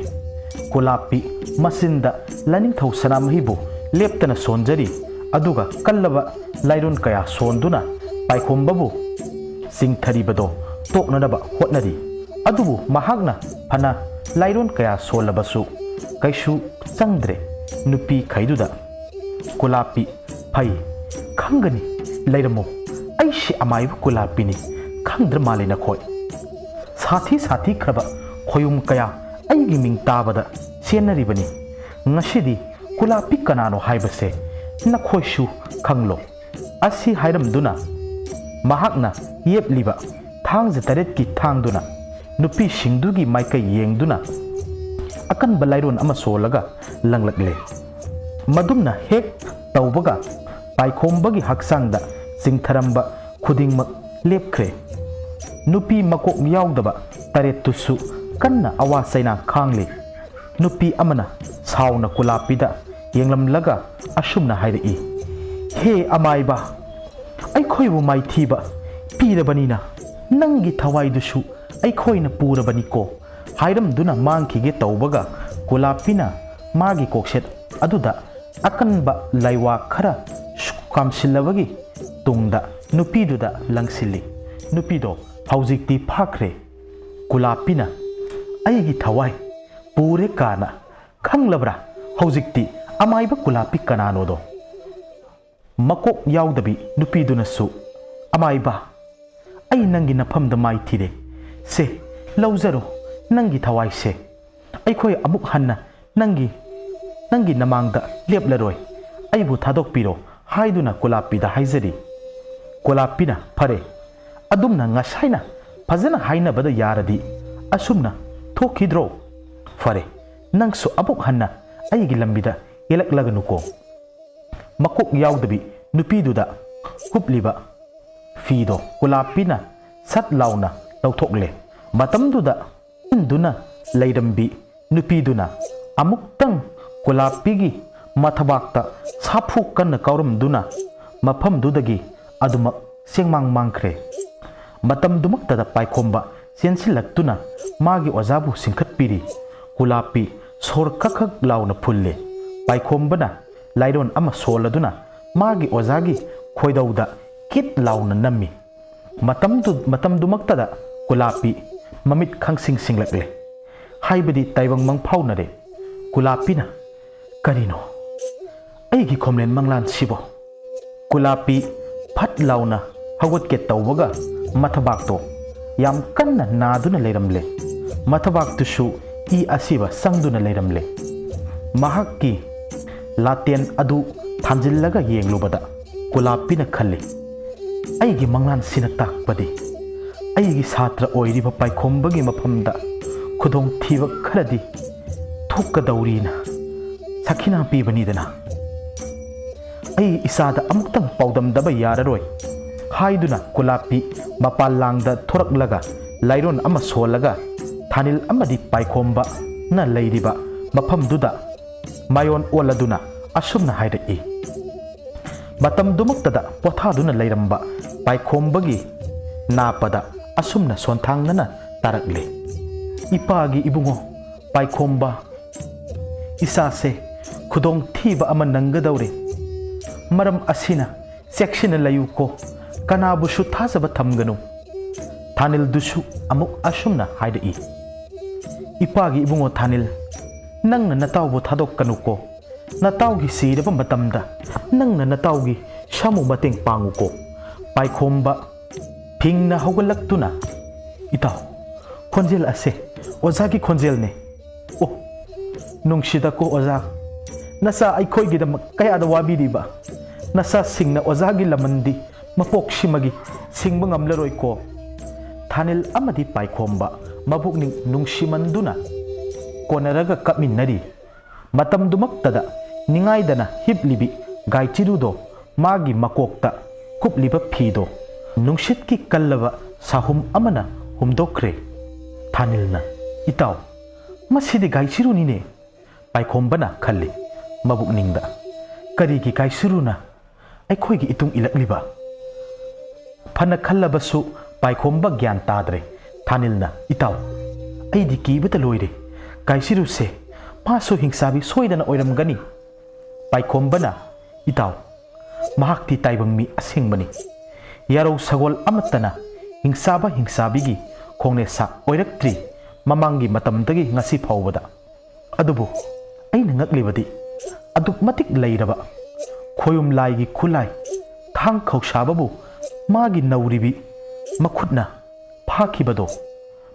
ꯀꯨꯂꯥꯞꯄꯤ ꯃꯆꯤꯟꯗ ꯂꯥꯏꯅꯤꯡꯊꯧ ꯁꯅꯥꯃꯍꯤꯕꯨ ꯂꯦꯞꯇꯅ ꯁꯣꯟꯖꯔꯤ, ꯑꯗꯨꯒ ꯀꯜꯂꯕ ꯂꯥꯏꯔꯣꯟ ꯀꯌꯥ ꯁꯣꯟꯗꯨꯅ ꯄꯥꯏꯈꯣꯝꯕꯕꯨ ꯆꯤꯡꯊꯔꯤꯕꯗꯣ ꯇꯣꯛꯅꯅꯕ ꯍꯣꯠꯅꯔꯤ꯫ ꯑꯗꯨꯕꯨ ꯃꯍꯥꯛꯅ ꯐꯅ ꯂꯥꯏꯔꯣꯟ ꯀꯌꯥ ꯁꯣꯜꯂꯕꯁꯨ ꯀꯩꯁꯨ ꯆꯪꯗ꯭ꯔꯦ ꯅꯨꯄꯤꯈꯩꯗꯨꯗ꯫ ꯀꯨꯂꯥꯞꯄꯤ, "ꯐꯩ, ꯈꯪꯒꯅꯤ, ꯂꯩꯔꯝꯃꯨ꯫ ꯑꯩꯁꯤ ꯑꯃꯥꯏꯕ ꯀꯨꯂꯥꯞꯄꯤꯅꯤ, ꯈꯪꯗ꯭ꯔ ꯃꯥꯜꯂꯦ ꯅꯈꯣꯏ꯫ ꯁꯥꯊꯤ ꯁꯥꯊꯤꯈ꯭ꯔꯕ ꯈꯣꯌꯨꯝ ꯀꯌꯥ ꯑꯩꯒꯤ ꯃꯤꯡ ꯇꯥꯕꯗ ꯆꯦꯟꯅꯔꯤꯕꯅꯤ꯫ ꯉꯁꯤꯗꯤ ꯀꯨꯂꯥꯞꯄꯤ ꯀꯅꯥꯅꯣ ꯍꯥꯏꯕꯁꯦ ꯅꯈꯣꯏꯁꯨ ꯈꯪꯂꯣ"꯫ ꯑꯁꯤ ꯍꯥꯏꯔꯝꯗꯨꯅ ꯃꯍꯥꯛꯅ ꯌꯦꯞꯂꯤꯕ ꯊꯥꯡꯖ ꯇꯔꯦꯠꯀꯤ ꯊꯥꯡꯗꯨꯅ ꯅꯨꯄꯤꯁꯤꯡꯗꯨꯒꯤ ꯃꯥꯏꯀꯩ ꯌꯦꯡꯗꯨꯅ ꯑꯀꯟꯕ ꯂꯥꯏꯔꯣꯟ ꯑꯃ ꯁꯣꯜꯂꯒ ꯂꯪꯂꯛꯂꯦ꯫ ꯃꯗꯨꯝꯅ ꯍꯦꯛ ꯇꯧꯕꯒ ꯄꯥꯏꯈꯣꯝꯕꯒꯤ ꯍꯛꯆꯥꯡꯗ ꯆꯤꯡꯊꯔꯝꯕ ꯈꯨꯗꯤꯡꯃꯛ ꯂꯦꯞꯈ꯭ꯔꯦ꯫ ꯅꯨꯄꯤ ꯃꯀꯣꯛ ꯌꯥꯎꯗꯕ ꯇꯔꯦꯠꯇꯨꯁꯨ ꯀꯟꯅ ꯑꯋꯥ ꯆꯩꯅꯥ ꯈꯥꯡꯂꯤ꯫ ꯅꯨꯄꯤ ꯑꯃꯅ ꯁꯥꯎꯅ ꯀꯨꯂꯥꯞꯄꯤꯗ ꯌꯦꯡꯂꯝꯂꯒ ꯑꯁꯨꯝꯅ ꯍꯥꯏꯔꯛꯏ, "ꯍꯦ ꯑꯃꯥꯏꯕ, ꯑꯩꯈꯣꯏꯕꯨ ꯃꯥꯏꯊꯤꯕ ꯄꯤꯔꯕꯅꯤꯅ ꯅꯪꯒꯤ ꯊꯋꯥꯏꯗꯨꯁꯨ ꯑꯩꯈꯣꯏꯅ ꯄꯨꯔꯕꯅꯤꯀꯣ" ꯍꯥꯏꯔꯝꯗꯨꯅ ꯃꯥꯡꯈꯤꯒꯦ ꯇꯧꯕꯒ ꯀꯨꯂꯥꯞꯄꯤꯅ ꯃꯥꯒꯤ ꯀꯣꯛꯁꯦꯠ ꯑꯗꯨꯗ ꯑꯀꯟꯕ ꯂꯥꯏꯋꯥ ꯈꯔ ꯀꯥꯝꯁꯤꯜꯂꯕꯒꯤ ꯇꯨꯡꯗ ꯅꯨꯄꯤꯗꯨꯗ ꯂꯪꯁꯤꯜꯂꯤ꯫ ꯅꯨꯄꯤꯗꯣ ꯍꯧꯖꯤꯛꯇꯤ ꯐꯥꯈ꯭ꯔꯦ꯫ ꯀꯨꯂꯥꯞꯄꯤꯅ "ꯑꯩꯒꯤ ꯊꯋꯥꯏ ꯄꯨꯔꯦ" ꯀꯥꯅ ꯈꯪꯂꯕ꯭ꯔꯥ? ꯍꯧꯖꯤꯛꯇꯤ ꯑꯃꯥꯏꯕ ꯀꯨꯂꯥꯞꯄꯤ ꯀꯅꯥꯅꯣꯗꯣ? ꯃꯀꯣꯛ ꯌꯥꯎꯗꯕꯤ ꯅꯨꯄꯤꯗꯨꯅꯁꯨ, "ꯑꯃꯥꯏꯕ, ꯑꯩ ꯅꯪꯒꯤ ꯅꯐꯝꯗ ꯃꯥꯏ ꯊꯤꯔꯦ꯫ ꯁꯦ, ꯂꯧꯖꯔꯣ ꯅꯪꯒꯤ ꯊꯋꯥꯏꯁꯦ꯫ ꯑꯩꯈꯣꯏ ꯑꯃꯨꯛ ꯍꯟꯅ ꯅꯪꯒꯤ, ꯅꯪꯒꯤ ꯅꯃꯥꯡꯗ ꯂꯦꯞꯂꯔꯣꯏ꯫ ꯑꯩꯕꯨ ꯊꯥꯗꯣꯛꯄꯤꯔꯣ" ꯍꯥꯏꯗꯨꯅ ꯀꯨꯂꯥꯞꯄꯤꯗ ꯍꯥꯏꯖꯔꯤ꯫ ꯀꯨꯂꯥꯞꯄꯤꯅ, "ꯐꯔꯦ, ꯑꯗꯨꯝꯅ ꯉꯁꯥꯏꯅ ꯐꯖꯅ ꯍꯥꯏꯅꯕꯗ ꯌꯥꯔꯗꯤ ꯑꯁꯨꯝꯅ ꯊꯣꯛꯈꯤꯗ꯭ꯔꯣ? ꯐꯔꯦ, ꯅꯪꯁꯨ ꯑꯃꯨꯛ ꯍꯟꯅ ꯑꯩꯒꯤ ꯂꯝꯕꯤꯗ ꯌꯦꯜꯂꯛꯂꯒꯅꯨꯀꯣ"꯫ ꯃꯀꯣꯛ ꯌꯥꯎꯗꯕꯤ ꯅꯨꯄꯤꯗꯨꯗ ꯀꯨꯞꯂꯤꯕ ꯐꯤꯗꯣ ꯀꯨꯂꯥꯞꯄꯤꯅ ꯁꯠ ꯂꯥꯎꯅ ꯂꯧꯊꯣꯛꯂꯦ꯫ ꯃꯇꯝꯗꯨꯗ ꯏꯟꯗꯨꯅ ꯂꯩꯔꯝꯕꯤ ꯅꯨꯄꯤꯗꯨꯅ ꯑꯃꯨꯛꯇꯪ ꯀꯨꯂꯥꯞꯄꯤꯒꯤ ꯃꯊꯕꯥꯛꯇ ꯁꯥꯐꯨ ꯀꯟꯅ ꯀꯥꯎꯔꯝꯗꯨꯅ ꯃꯐꯝꯗꯨꯗꯒꯤ ꯑꯗꯨꯃꯛ ꯆꯦꯡꯃꯥꯡ ꯃꯥꯡꯈ꯭ꯔꯦ꯫ ꯃꯇꯝꯗꯨꯃꯛꯇꯗ ꯄꯥꯏꯈꯣꯝꯕ ꯆꯦꯟꯁꯤꯜꯂꯛꯇꯨꯅ ꯃꯥꯒꯤ ꯑꯣꯖꯥꯕꯨ ꯆꯤꯡꯈꯠꯄꯤꯔꯤ꯫ ꯀꯨꯂꯥꯞꯄꯤ ꯁꯣꯔ ꯈꯛ ꯈꯛ ꯂꯥꯎꯅ ꯐꯨꯜꯂꯤ꯫ ꯄꯥꯏꯈꯣꯝꯕꯅ ꯂꯥꯏꯔꯣꯟ ꯑꯃ ꯁꯣꯜꯂꯗꯨꯅ ꯃꯥꯒꯤ ꯑꯣꯖꯥꯒꯤ ꯈꯣꯏꯗꯧꯗ ꯀꯤꯠ ꯂꯥꯎꯅ ꯅꯝꯃꯤ꯫ ꯃꯇꯝꯗꯨ-, ꯃꯇꯝꯗꯨꯃꯛꯇꯗ ꯀꯨꯂꯥꯞꯄꯤ ꯃꯃꯤꯠ ꯈꯪꯁꯤꯡ ꯁꯤꯡꯂꯛꯂꯦ꯫ ꯍꯥꯏꯕꯗꯤ ꯇꯥꯏꯕꯪ ꯃꯪꯐꯥꯎꯅꯔꯦ꯫ ꯀꯨꯂꯥꯞꯄꯤꯅ, "ꯀꯔꯤꯅꯣ ꯑꯩꯒꯤ ꯈꯣꯝꯂꯦꯟ ꯃꯪꯂꯥꯟꯁꯤꯕꯣ?" ꯀꯨꯂꯥꯞꯄꯤ ꯐꯠ ꯂꯥꯎꯅ ꯍꯧꯒꯠꯀꯦ ꯇꯧꯕꯒ ꯃꯊꯕꯥꯛꯇꯣ ꯌꯥꯝ ꯀꯟꯅ ꯅꯥꯗꯨꯅ ꯂꯩꯔꯝꯂꯦ꯫ ꯃꯊꯕꯥꯛꯇꯨꯁꯨ ꯏ ꯑꯁꯤꯕ ꯆꯪꯗꯨꯅ ꯂꯩꯔꯝꯂꯦ꯫ ꯃꯍꯥꯛꯀꯤ ꯂꯥꯇꯦꯟ ꯑꯗꯨ ꯊꯥꯟꯖꯤꯜꯂꯒ ꯌꯦꯡꯂꯨꯕꯗ ꯀꯨꯂꯥꯞꯄꯤꯅ ꯈꯜꯂꯤ, "ꯑꯩꯒꯤ ꯃꯪꯂꯥꯟꯁꯤꯅ ꯇꯥꯛꯄꯗꯤ ꯑꯩꯒꯤ ꯁꯥꯇ꯭ꯔ ꯑꯣꯏꯔꯤꯕ ꯄꯥꯏꯈꯣꯝꯕꯒꯤ ꯃꯐꯝꯗ ꯈꯨꯗꯣꯡꯊꯤꯕ ꯈꯔꯗꯤ ꯊꯣꯛꯀꯗꯧꯔꯤꯅ ꯁꯈꯤꯅꯥ ꯄꯤꯕꯅꯤꯗꯅ꯫ ꯑꯩ ꯏꯆꯥꯗ ꯑꯃꯨꯛꯇꯪ ꯄꯥꯎꯗꯝꯗꯕ ꯌꯥꯔꯔꯣꯏ" ꯍꯥꯏꯗꯨꯅ ꯀꯨꯂꯥꯞꯄꯤ ꯃꯄꯥꯟ ꯂꯥꯡꯗ ꯊꯣꯔꯛꯂꯒ ꯂꯥꯏꯔꯣꯟ ꯑꯃ ꯁꯣꯜꯂꯒ ꯊꯥꯅꯤꯜ ꯑꯃꯗꯤ ꯄꯥꯏꯈꯣꯝꯕꯅ ꯂꯩꯔꯤꯕ ꯃꯐꯝꯗꯨꯗ ꯃꯥꯏꯑꯣꯟ ꯑꯣꯜꯂꯗꯨꯅ ꯑꯁꯨꯝꯅ ꯍꯥꯏꯔꯛꯏ꯫ ꯃꯇꯝꯗꯨꯃꯛꯇꯗ ꯄꯣꯊꯥꯗꯨꯅ ꯂꯩꯔꯝꯕ ꯄꯥꯏꯈꯣꯝꯕꯒꯤ ꯅꯥꯄꯗ ꯑꯁꯨꯝꯅ ꯁꯣꯟꯊꯥꯡꯅꯅ ꯇꯥꯔꯛꯂꯦ꯫ "ꯏꯄꯥꯒꯤ ꯏꯕꯨꯡꯉꯣ ꯄꯥꯏꯈꯣꯝꯕ, ꯏꯆꯥꯁꯦ ꯈꯨꯗꯣꯡꯊꯤꯕ ꯑꯃ ꯅꯪꯒꯗꯧꯔꯦ꯫ ꯃꯔꯝ ꯑꯁꯤꯅ ꯆꯦꯛꯁꯤꯟꯅ ꯂꯩꯌꯨꯀꯣ, ꯀꯅꯥꯕꯨꯁꯨ ꯊꯥꯖꯕ ꯊꯝꯒꯅꯨ"꯫ ꯊꯥꯅꯤꯜꯗꯨꯁꯨ ꯑꯃꯨꯛ ꯑꯁꯨꯝꯅ ꯍꯥꯏꯔꯛꯏ, "ꯏꯄꯥꯒꯤ ꯏꯕꯨꯡꯉꯣ ꯊꯥꯅꯤꯜ, ꯅꯪꯅ ꯅꯇꯥꯎꯕꯨ ꯊꯥꯗꯣꯛꯀꯅꯨꯀꯣ꯫ ꯅꯇꯥꯎꯒꯤ ꯁꯤꯔꯕ ꯃꯇꯝꯗ ꯅꯪꯅ ꯅꯇꯥꯎꯒꯤ ꯁꯥꯃꯨ ꯃꯇꯦꯡ ꯄꯥꯡꯉꯨꯀꯣ"꯫ ꯄꯥꯏꯈꯣꯝꯕ ꯐꯤꯡꯅ ꯍꯧꯒꯠꯂꯛꯇꯨꯅ, "ꯏꯇꯥꯎ, ꯈꯣꯟꯖꯦꯜ ꯑꯁꯦ ꯑꯣꯖꯥꯒꯤ ꯈꯣꯟꯖꯦꯜꯅꯦ꯫ ꯑꯣ, ꯅꯨꯡꯁꯤꯗꯀꯣ ꯑꯣꯖꯥ, ꯅꯆꯥ ꯑꯩꯈꯣꯏꯒꯤꯗꯃꯛ ꯀꯌꯥꯗ ꯋꯥꯕꯤꯔꯤꯕ ꯅꯆꯥꯁꯤꯡꯅ ꯑꯣꯖꯥꯒꯤ ꯂꯃꯟꯗꯤ ꯃꯄꯣꯛꯁꯤꯃꯒꯤ ꯁꯤꯡꯕ ꯉꯝꯂꯔꯣꯏꯀꯣ"꯫ ꯊꯥꯅꯤꯜ ꯑꯃꯗꯤ ꯄꯥꯏꯈꯣꯝꯕ ꯃꯕꯨꯛꯅꯤꯡ ꯅꯨꯡꯁꯤꯃꯟꯗꯨꯅ ꯀꯣꯟꯅꯔꯒ ꯀꯞꯃꯤꯟꯅꯔꯤ꯫ ꯃꯇꯝꯗꯨꯃꯛꯇꯗ ꯅꯤꯡꯉꯥꯏꯗꯅ ꯍꯤꯞꯂꯤꯕꯤ ꯒꯥꯏꯆꯤꯔꯨꯗꯣ, ꯃꯥꯒꯤ ꯃꯀꯣꯛꯇ ꯀꯨꯞꯂꯤꯕ ꯐꯤꯗꯣ ꯅꯨꯡꯁꯤꯠꯀꯤ ꯀꯜꯂꯕ ꯁꯥꯍꯨꯝ ꯑꯃꯅ ꯍꯨꯝꯗꯣꯛꯈ꯭ꯔꯦ꯫ ꯊꯥꯅꯤꯜꯅ, "ꯏꯇꯥꯎ, ꯃꯁꯤꯗꯤ ꯒꯥꯏꯆꯤꯔꯨꯅꯤꯅꯦ"꯫ ꯄꯥꯏꯈꯣꯝꯕꯅ ꯈꯜꯂꯤ ꯃꯕꯨꯛꯅꯤꯡꯗ, "ꯀꯔꯤꯒꯤ ꯒꯥꯏꯆꯤꯔꯨꯅ ꯑꯩꯈꯣꯏꯒꯤ ꯏꯇꯨꯡ ꯏꯜꯂꯛꯂꯤꯕ?" ꯐꯅ ꯈꯜꯂꯕꯁꯨ ꯄꯥꯏꯈꯣꯝꯕ ꯒ꯭ꯌꯥꯟ ꯇꯥꯗ꯭ꯔꯦ꯫ ꯊꯥꯅꯤꯜꯅ, "ꯏꯇꯥꯎ, ꯑꯩꯗꯤ ꯀꯤꯕꯇ ꯂꯣꯏꯔꯦ꯫ ꯒꯥꯏꯆꯤꯔꯨꯁꯦ ꯃꯥꯁꯨ ꯍꯤꯡꯆꯥꯕꯤ ꯁꯣꯏꯗꯅ ꯑꯣꯏꯔꯝꯒꯅꯤ"꯫ ꯄꯥꯏꯈꯣꯝꯕꯅ, "ꯏꯇꯥꯎ, ꯃꯍꯥꯛꯇꯤ ꯇꯥꯏꯕꯪ ꯃꯤ ꯑꯁꯦꯡꯕꯅꯤ꯫ ꯌꯥꯔꯧ ꯁꯒꯣꯜ ꯑꯃꯠꯇꯅ ꯍꯤꯡꯆꯥꯕ ꯍꯤꯡꯆꯥꯕꯤꯒꯤ ꯈꯣꯡꯅꯦꯁꯥ ꯑꯣꯏꯔꯛꯇ꯭ꯔꯤ ꯃꯃꯥꯡꯒꯤ ꯃꯇꯝꯗꯒꯤ ꯉꯁꯤ ꯐꯥꯎꯕꯗ꯫ ꯑꯗꯨꯕꯨ ꯑꯩꯅ ꯉꯛꯂꯤꯕꯗꯤ ꯑꯗꯨꯛ ꯃꯇꯤꯛ ꯂꯩꯔꯕ ꯈꯣꯌꯨꯝ ꯂꯥꯏꯒꯤ ꯈꯨꯠꯂꯥꯏ ꯊꯥꯡ ꯈꯧꯁꯥꯕꯕꯨ ꯃꯥꯒꯤ ꯅꯧꯔꯤꯕꯤ ꯃꯈꯨꯠꯅ ꯐꯥꯈꯤꯕꯗꯣ,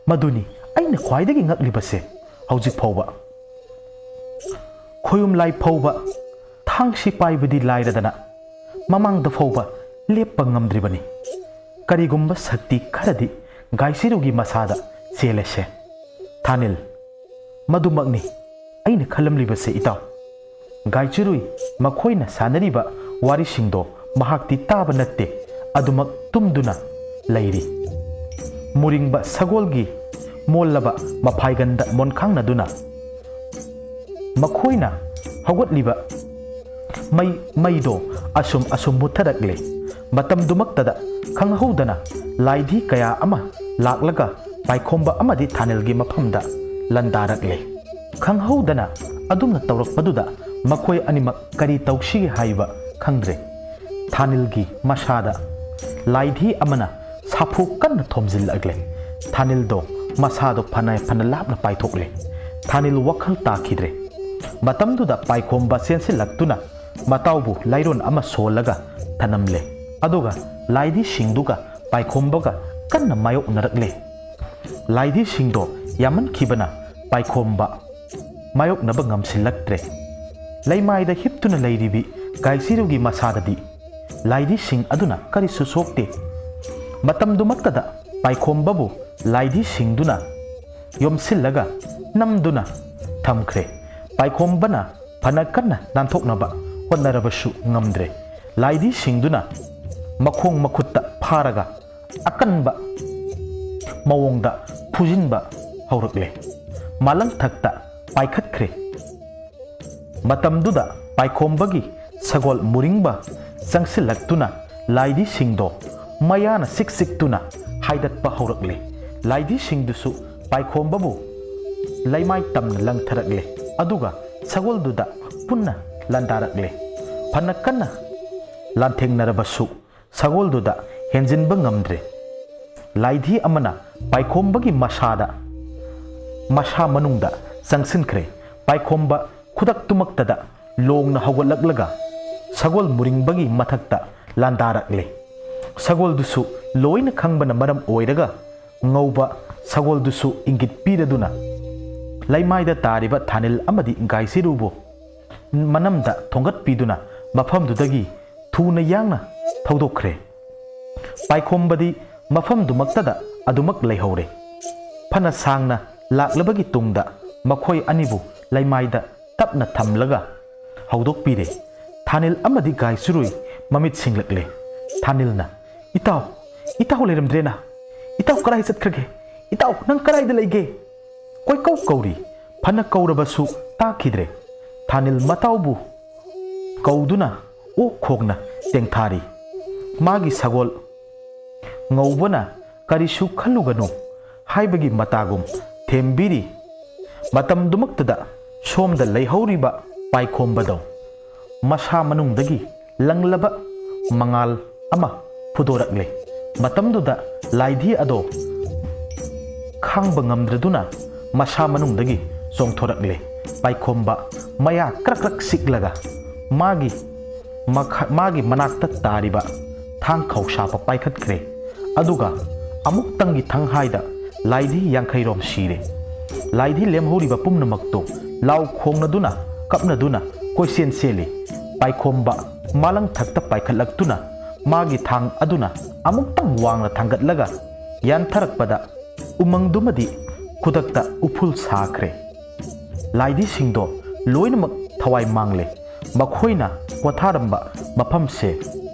ꯃꯗꯨꯅꯤ ꯑꯩꯅ ꯈ꯭ꯋꯥꯏꯗꯒꯤ ꯉꯛꯂꯤꯕꯁꯦ ꯍꯧꯖꯤꯛ ꯐꯥꯎꯕ꯫ ꯈꯣꯌꯨꯝ ꯂꯥꯏ ꯐꯥꯎꯕ ꯊꯥꯡꯁꯤ ꯄꯥꯏꯕꯗꯤ ꯂꯥꯏꯔꯗꯅ ꯃꯃꯥꯡꯗ ꯐꯥꯎꯕ ꯂꯦꯞꯄ ꯉꯝꯗ꯭ꯔꯤꯕꯅꯤ꯫ ꯀꯔꯤꯒꯨꯝꯕ ꯁꯛꯇꯤ ꯈꯔꯗꯤ ꯒꯥꯏꯆꯤꯔꯨꯒꯤ ꯃꯁꯥꯗ ꯆꯦꯜꯂꯦꯁꯦ꯫ ꯊꯥꯅꯤꯜ, ꯃꯗꯨꯃꯛꯅꯤ ꯑꯩꯅ ꯈꯜꯂꯝꯂꯤꯕꯁꯦ ꯏꯇꯥꯎ꯫ ꯒꯥꯏꯆꯤꯔꯨꯏ ꯃꯈꯣꯏꯅ ꯁꯥꯟꯅꯔꯤꯕ ꯋꯥꯔꯤꯁꯤꯡꯗꯣ ꯃꯍꯥꯛꯇꯤ ꯇꯥꯕ ꯅꯠꯇꯦ, ꯑꯗꯨꯃꯛ ꯇꯨꯝꯗꯨꯅ ꯂꯩꯔꯤ꯫ ꯃꯨꯔꯤꯡꯕ ꯁꯒꯣꯜꯒꯤ ꯃꯣꯜꯂꯕ ꯃꯐꯥꯏꯒꯟꯗ ꯃꯣꯟꯈꯥꯡꯅꯗꯨꯅ ꯃꯈꯣꯏꯅ ꯍꯧꯒꯠꯂꯤꯕ ꯃꯩ, ꯃꯩꯗꯣ ꯑꯁꯨꯝ ꯑꯁꯨꯝ ꯃꯨꯠꯊꯔꯛꯂꯦ꯫ ꯃꯇꯝꯗꯨꯃꯛꯇꯗ ꯈꯪꯍꯧꯗꯅ ꯂꯥꯏꯙꯤ ꯀꯌꯥ ꯑꯃ ꯂꯥꯛꯂꯒ ꯄꯥꯏꯈꯣꯝꯕ ꯑꯃꯗꯤ ꯊꯥꯅꯤꯜꯒꯤ ꯃꯐꯝꯗ ꯂꯟꯗꯥꯔꯛꯂꯦ꯫ ꯈꯪꯍꯧꯗꯅ ꯑꯗꯨꯝꯅ ꯇꯧꯔꯛꯄꯗꯨꯗ ꯃꯈꯣꯏ ꯑꯅꯤꯃꯛ ꯀꯔꯤ ꯇꯧꯁꯤꯒꯦ ꯍꯥꯏꯕ ꯈꯪꯗ꯭ꯔꯦ꯫ ꯊꯥꯅꯤꯜꯒꯤ ꯃꯁꯥꯗ ꯂꯥꯏꯙꯤ ꯑꯃꯅ ꯁꯥꯐꯨ ꯀꯟꯅ ꯊꯣꯝꯖꯤꯜꯂꯛꯂꯦ꯫ ꯊꯥꯅꯤꯜꯗꯣ ꯃꯁꯥꯗꯣ ꯐꯅ ꯐꯅ ꯂꯥꯞꯅ ꯄꯥꯏꯊꯣꯛꯂꯦ꯫ ꯊꯥꯅꯤꯜ ꯋꯥꯈꯜ ꯇꯥꯈꯤꯗ꯭ꯔꯦ꯫ ꯃꯇꯝꯗꯨꯗ ꯄꯥꯏꯈꯣꯝꯕ ꯆꯦꯟꯁꯤꯜꯂꯛꯇꯨꯅ ꯃꯇꯥꯎꯕꯨ ꯂꯥꯏꯔꯣꯟ ꯑꯃ ꯁꯣꯜꯂꯒ ꯊꯅꯝꯂꯦ꯫ ꯑꯗꯨꯒ ꯂꯥꯏꯙꯤꯁꯤꯡꯗꯨꯒ ꯄꯥꯏꯈꯣꯝꯕꯒ ꯀꯟꯅ ꯃꯥꯌꯣꯛꯅꯔꯛꯂꯦ꯫ ꯂꯥꯏꯙꯤꯁꯤꯡꯗꯣ ꯌꯥꯝꯃꯟꯈꯤꯕꯅ ꯄꯥꯏꯈꯣꯝꯕ ꯃꯥꯌꯣꯛꯅꯕ ꯉꯝꯁꯤꯜꯂꯛꯇ꯭ꯔꯦ꯫ ꯂꯩꯃꯥꯏꯗ ꯍꯤꯞꯇꯨꯅ ꯂꯩꯔꯤꯕꯤ ꯒꯥꯏꯆꯤꯔꯨꯒꯤ ꯃꯁꯥꯗꯗꯤ ꯂꯥꯏꯙꯤꯁꯤꯡ ꯑꯗꯨꯅ ꯀꯔꯤꯁꯨ ꯁꯣꯛꯇꯦ꯫ ꯃꯇꯝꯗꯨꯃꯛꯇꯗ ꯄꯥꯏꯈꯣꯝꯕꯕꯨ ꯂꯥꯏꯙꯤꯁꯤꯡꯗꯨꯅ ꯌꯣꯝꯁꯤꯜꯂꯒ ꯅꯝꯗꯨꯅ ꯊꯝꯈ꯭ꯔꯦ꯫ ꯄꯥꯏꯈꯣꯝꯕꯅ ꯐꯅ ꯀꯟꯅ ꯅꯥꯟꯊꯣꯛꯅꯕ ꯍꯣꯠꯅꯔꯕꯁꯨ ꯉꯝꯗ꯭ꯔꯦ꯫ ꯂꯥꯏꯙꯤꯁꯤꯡꯗꯨꯅ ꯃꯈꯣꯡ ꯃꯈꯨꯠꯇ ꯐꯥꯔꯒ ꯑꯀꯟꯕ ꯃꯑꯣꯡꯗ ꯐꯨꯖꯤꯟꯕ ꯍꯧꯔꯛꯂꯦ꯫ ꯃꯥꯂꯪꯊꯛꯇ ꯄꯥꯏꯈꯠꯈ꯭ꯔꯦ꯫ ꯃꯇꯝꯗꯨꯗ ꯄꯥꯏꯈꯣꯝꯕꯒꯤ ꯁꯒꯣꯜ ꯃꯨꯔꯤꯡꯕ ꯆꯪꯁꯤꯜꯂꯛꯇꯨꯅ ꯂꯥꯏꯙꯤꯁꯤꯡꯗꯣ ꯃꯌꯥꯅ ꯁꯤꯛ ꯁꯤꯛꯇꯨꯅ ꯍꯥꯏꯗꯠꯄ ꯍꯧꯔꯛꯂꯦ꯫ ꯂꯥꯏꯙꯤꯁꯤꯡꯗꯨꯁꯨ ꯄꯥꯏꯈꯣꯝꯕꯕꯨ ꯂꯩꯃꯥꯏ ꯇꯝꯅ ꯂꯪꯊꯔꯛꯂꯦ꯫ ꯑꯗꯨꯒ ꯁꯒꯣꯜꯗꯨꯗ ꯄꯨꯟꯅ ꯂꯥꯟꯗꯥꯔꯛꯂꯦ꯫ ꯐꯅ ꯀꯟꯅ ꯂꯥꯟꯊꯦꯡꯅꯔꯕꯁꯨ ꯁꯒꯣꯜꯗꯨꯗ ꯍꯦꯟꯖꯤꯟꯕ ꯉꯝꯗ꯭ꯔꯦ꯫ ꯂꯥꯏꯙꯤ ꯑꯃꯅ ꯄꯥꯏꯈꯣꯝꯕꯒꯤ ꯃꯁꯥꯗ, ꯃꯁꯥ ꯃꯅꯨꯡꯗ ꯆꯪꯁꯤꯟꯈ꯭ꯔꯦ꯫ ꯄꯥꯏꯈꯣꯝꯕ ꯈꯨꯗꯛꯇꯨꯃꯛꯇꯗ ꯂꯣꯡꯅ ꯍꯧꯒꯠꯂꯛꯂꯒ ꯁꯒꯣꯜ ꯃꯨꯔꯤꯡꯕꯒꯤ ꯃꯊꯛꯇ ꯂꯥꯟꯗꯥꯔꯛꯂꯦ꯫ ꯁꯒꯣꯜꯗꯨꯁꯨ ꯂꯣꯏꯅ ꯈꯪꯕꯅ ꯃꯔꯝ ꯑꯣꯏꯔꯒ ꯉꯧꯕ ꯁꯒꯣꯜꯗꯨꯁꯨ ꯏꯪꯒꯤꯠ ꯄꯤꯔꯗꯨꯅ ꯂꯩꯃꯥꯏꯗ ꯇꯥꯔꯤꯕ ꯊꯥꯅꯤꯜ ꯑꯃꯗꯤ ꯒꯥꯏꯁꯤꯔꯨꯕꯨ ꯃꯅꯝꯗ ꯊꯣꯡꯒꯠꯄꯤꯗꯨꯅ ꯃꯐꯝꯗꯨꯗꯒꯤ ꯊꯨꯅ ꯌꯥꯡꯅ ꯊꯧꯗꯣꯛꯈ꯭ꯔꯦ꯫ ꯄꯥꯏꯈꯣꯝꯕꯗꯤ ꯃꯐꯝꯗꯨꯃꯛꯇꯗ ꯑꯗꯨꯃꯛ ꯂꯩꯍꯧꯔꯦ꯫ ꯐꯅ ꯁꯥꯡꯅ ꯂꯥꯛꯂꯕꯒꯤ ꯇꯨꯡꯗ ꯃꯈꯣꯏ ꯑꯅꯤꯕꯨ ꯂꯩꯃꯥꯏꯗ ꯇꯞꯅ ꯊꯝꯂꯒ ꯍꯧꯗꯣꯛꯄꯤꯔꯦ꯫ ꯊꯥꯅꯤꯜ ꯑꯃꯗꯤ ꯒꯥꯏꯁꯨꯔꯨꯏ ꯃꯃꯤꯠ ꯁꯤꯡꯂꯛꯂꯦ꯫ ꯊꯥꯅꯤꯜꯅ, "ꯏꯇꯥꯎ, ꯏꯇꯥꯎ ꯂꯩꯔꯝꯗ꯭ꯔꯦꯅ꯫ ꯏꯇꯥꯎ ꯀꯗꯥꯏ ꯆꯠꯈ꯭ꯔꯒꯦ? ꯏꯇꯥꯎ, ꯅꯪ ꯀꯗꯥꯏꯗ ꯂꯩꯒꯦ?" ꯀꯣꯏꯀꯧ ꯀꯧꯔꯤ꯫ ꯐꯅ ꯀꯧꯔꯕꯁꯨ ꯇꯥꯈꯤꯗ꯭ꯔꯦ꯫ ꯊꯥꯅꯤꯜ ꯃꯇꯥꯎꯕꯨ ꯀꯧꯗꯨꯅ ꯑꯣꯛ ꯈꯣꯡꯅ ꯇꯦꯡꯊꯥꯔꯤ꯫ ꯃꯥꯒꯤ ꯁꯒꯣꯜ ꯉꯧꯕꯅ "ꯀꯔꯤꯁꯨ ꯈꯜꯂꯨꯒꯅꯨ" ꯍꯥꯏꯕꯒꯤ ꯃꯇꯥꯒꯨꯝ ꯊꯦꯝꯕꯤꯔꯤ꯫ ꯃꯇꯝꯗꯨꯃꯛꯇꯗ ꯁꯣꯝꯗ ꯂꯩꯍꯧꯔꯤꯕ ꯄꯥꯏꯈꯣꯝꯕꯗꯣ ꯃꯁꯥ ꯃꯅꯨꯡꯗꯒꯤ ꯂꯪꯂꯕ ꯃꯉꯥꯜ ꯑꯃ ꯐꯨꯗꯣꯔꯛꯂꯦ꯫ ꯃꯇꯝꯗꯨꯗ ꯂꯥꯏꯙꯤ ꯑꯗꯣ ꯈꯥꯡꯕ ꯉꯝꯗ꯭ꯔꯗꯨꯅ ꯃꯁꯥ ꯃꯅꯨꯡꯗꯒꯤ ꯆꯣꯡꯊꯣꯔꯛꯂꯦ꯫ ꯄꯥꯏꯈꯣꯝꯕ ꯃꯌꯥ ꯀ꯭ꯔꯛ ꯀ꯭ꯔꯛ ꯁꯤꯛꯂꯒ ꯃꯥꯒꯤ ꯃꯈ-, ꯃꯥꯒꯤ ꯃꯅꯥꯛꯇ ꯇꯥꯔꯤꯕ ꯊꯥꯡ ꯈꯧꯁꯥꯕ ꯄꯥꯏꯈꯠꯈ꯭ꯔꯦ꯫ ꯑꯗꯨꯒ ꯑꯃꯨꯛꯇꯪꯒꯤ ꯊꯪꯍꯥꯏꯗ ꯂꯥꯏꯙꯤ ꯌꯥꯡꯈꯩꯔꯣꯝ ꯁꯤꯔꯦ꯫ ꯂꯥꯏꯙꯤ ꯂꯦꯝꯍꯧꯔꯤꯕ ꯄꯨꯝꯅꯃꯛꯇꯨ ꯂꯥꯎ ꯈꯣꯡꯅꯗꯨꯅ, ꯀꯞꯅꯗꯨꯅ ꯀꯣꯏꯆꯦꯟ ꯆꯦꯜꯂꯤ꯫ ꯄꯥꯏꯈꯣꯝꯕ ꯃꯥꯂꯪ ꯊꯛꯇ ꯄꯥꯏꯈꯠꯂꯛꯇꯨꯅ ꯃꯥꯒꯤ ꯊꯥꯡ ꯑꯗꯨꯅ ꯑꯃꯨꯛꯇꯪ ꯋꯥꯡꯅ ꯊꯥꯡꯒꯠꯂꯒ ꯌꯥꯟꯊꯔꯛꯄꯗ ꯎꯃꯪꯗꯨꯃꯗꯤ ꯈꯨꯗꯛꯇ ꯎꯐꯨꯜ ꯁꯥꯈ꯭ꯔꯦ꯫ ꯂꯥꯏꯙꯤꯁꯤꯡꯗꯣ ꯂꯣꯏꯅꯃꯛ ꯊꯋꯥꯏ ꯃꯥꯡꯂꯦ꯫ ꯃꯈꯣꯏꯅ ꯄꯣꯊꯥꯔꯝꯕ ꯃꯐꯝꯁꯦ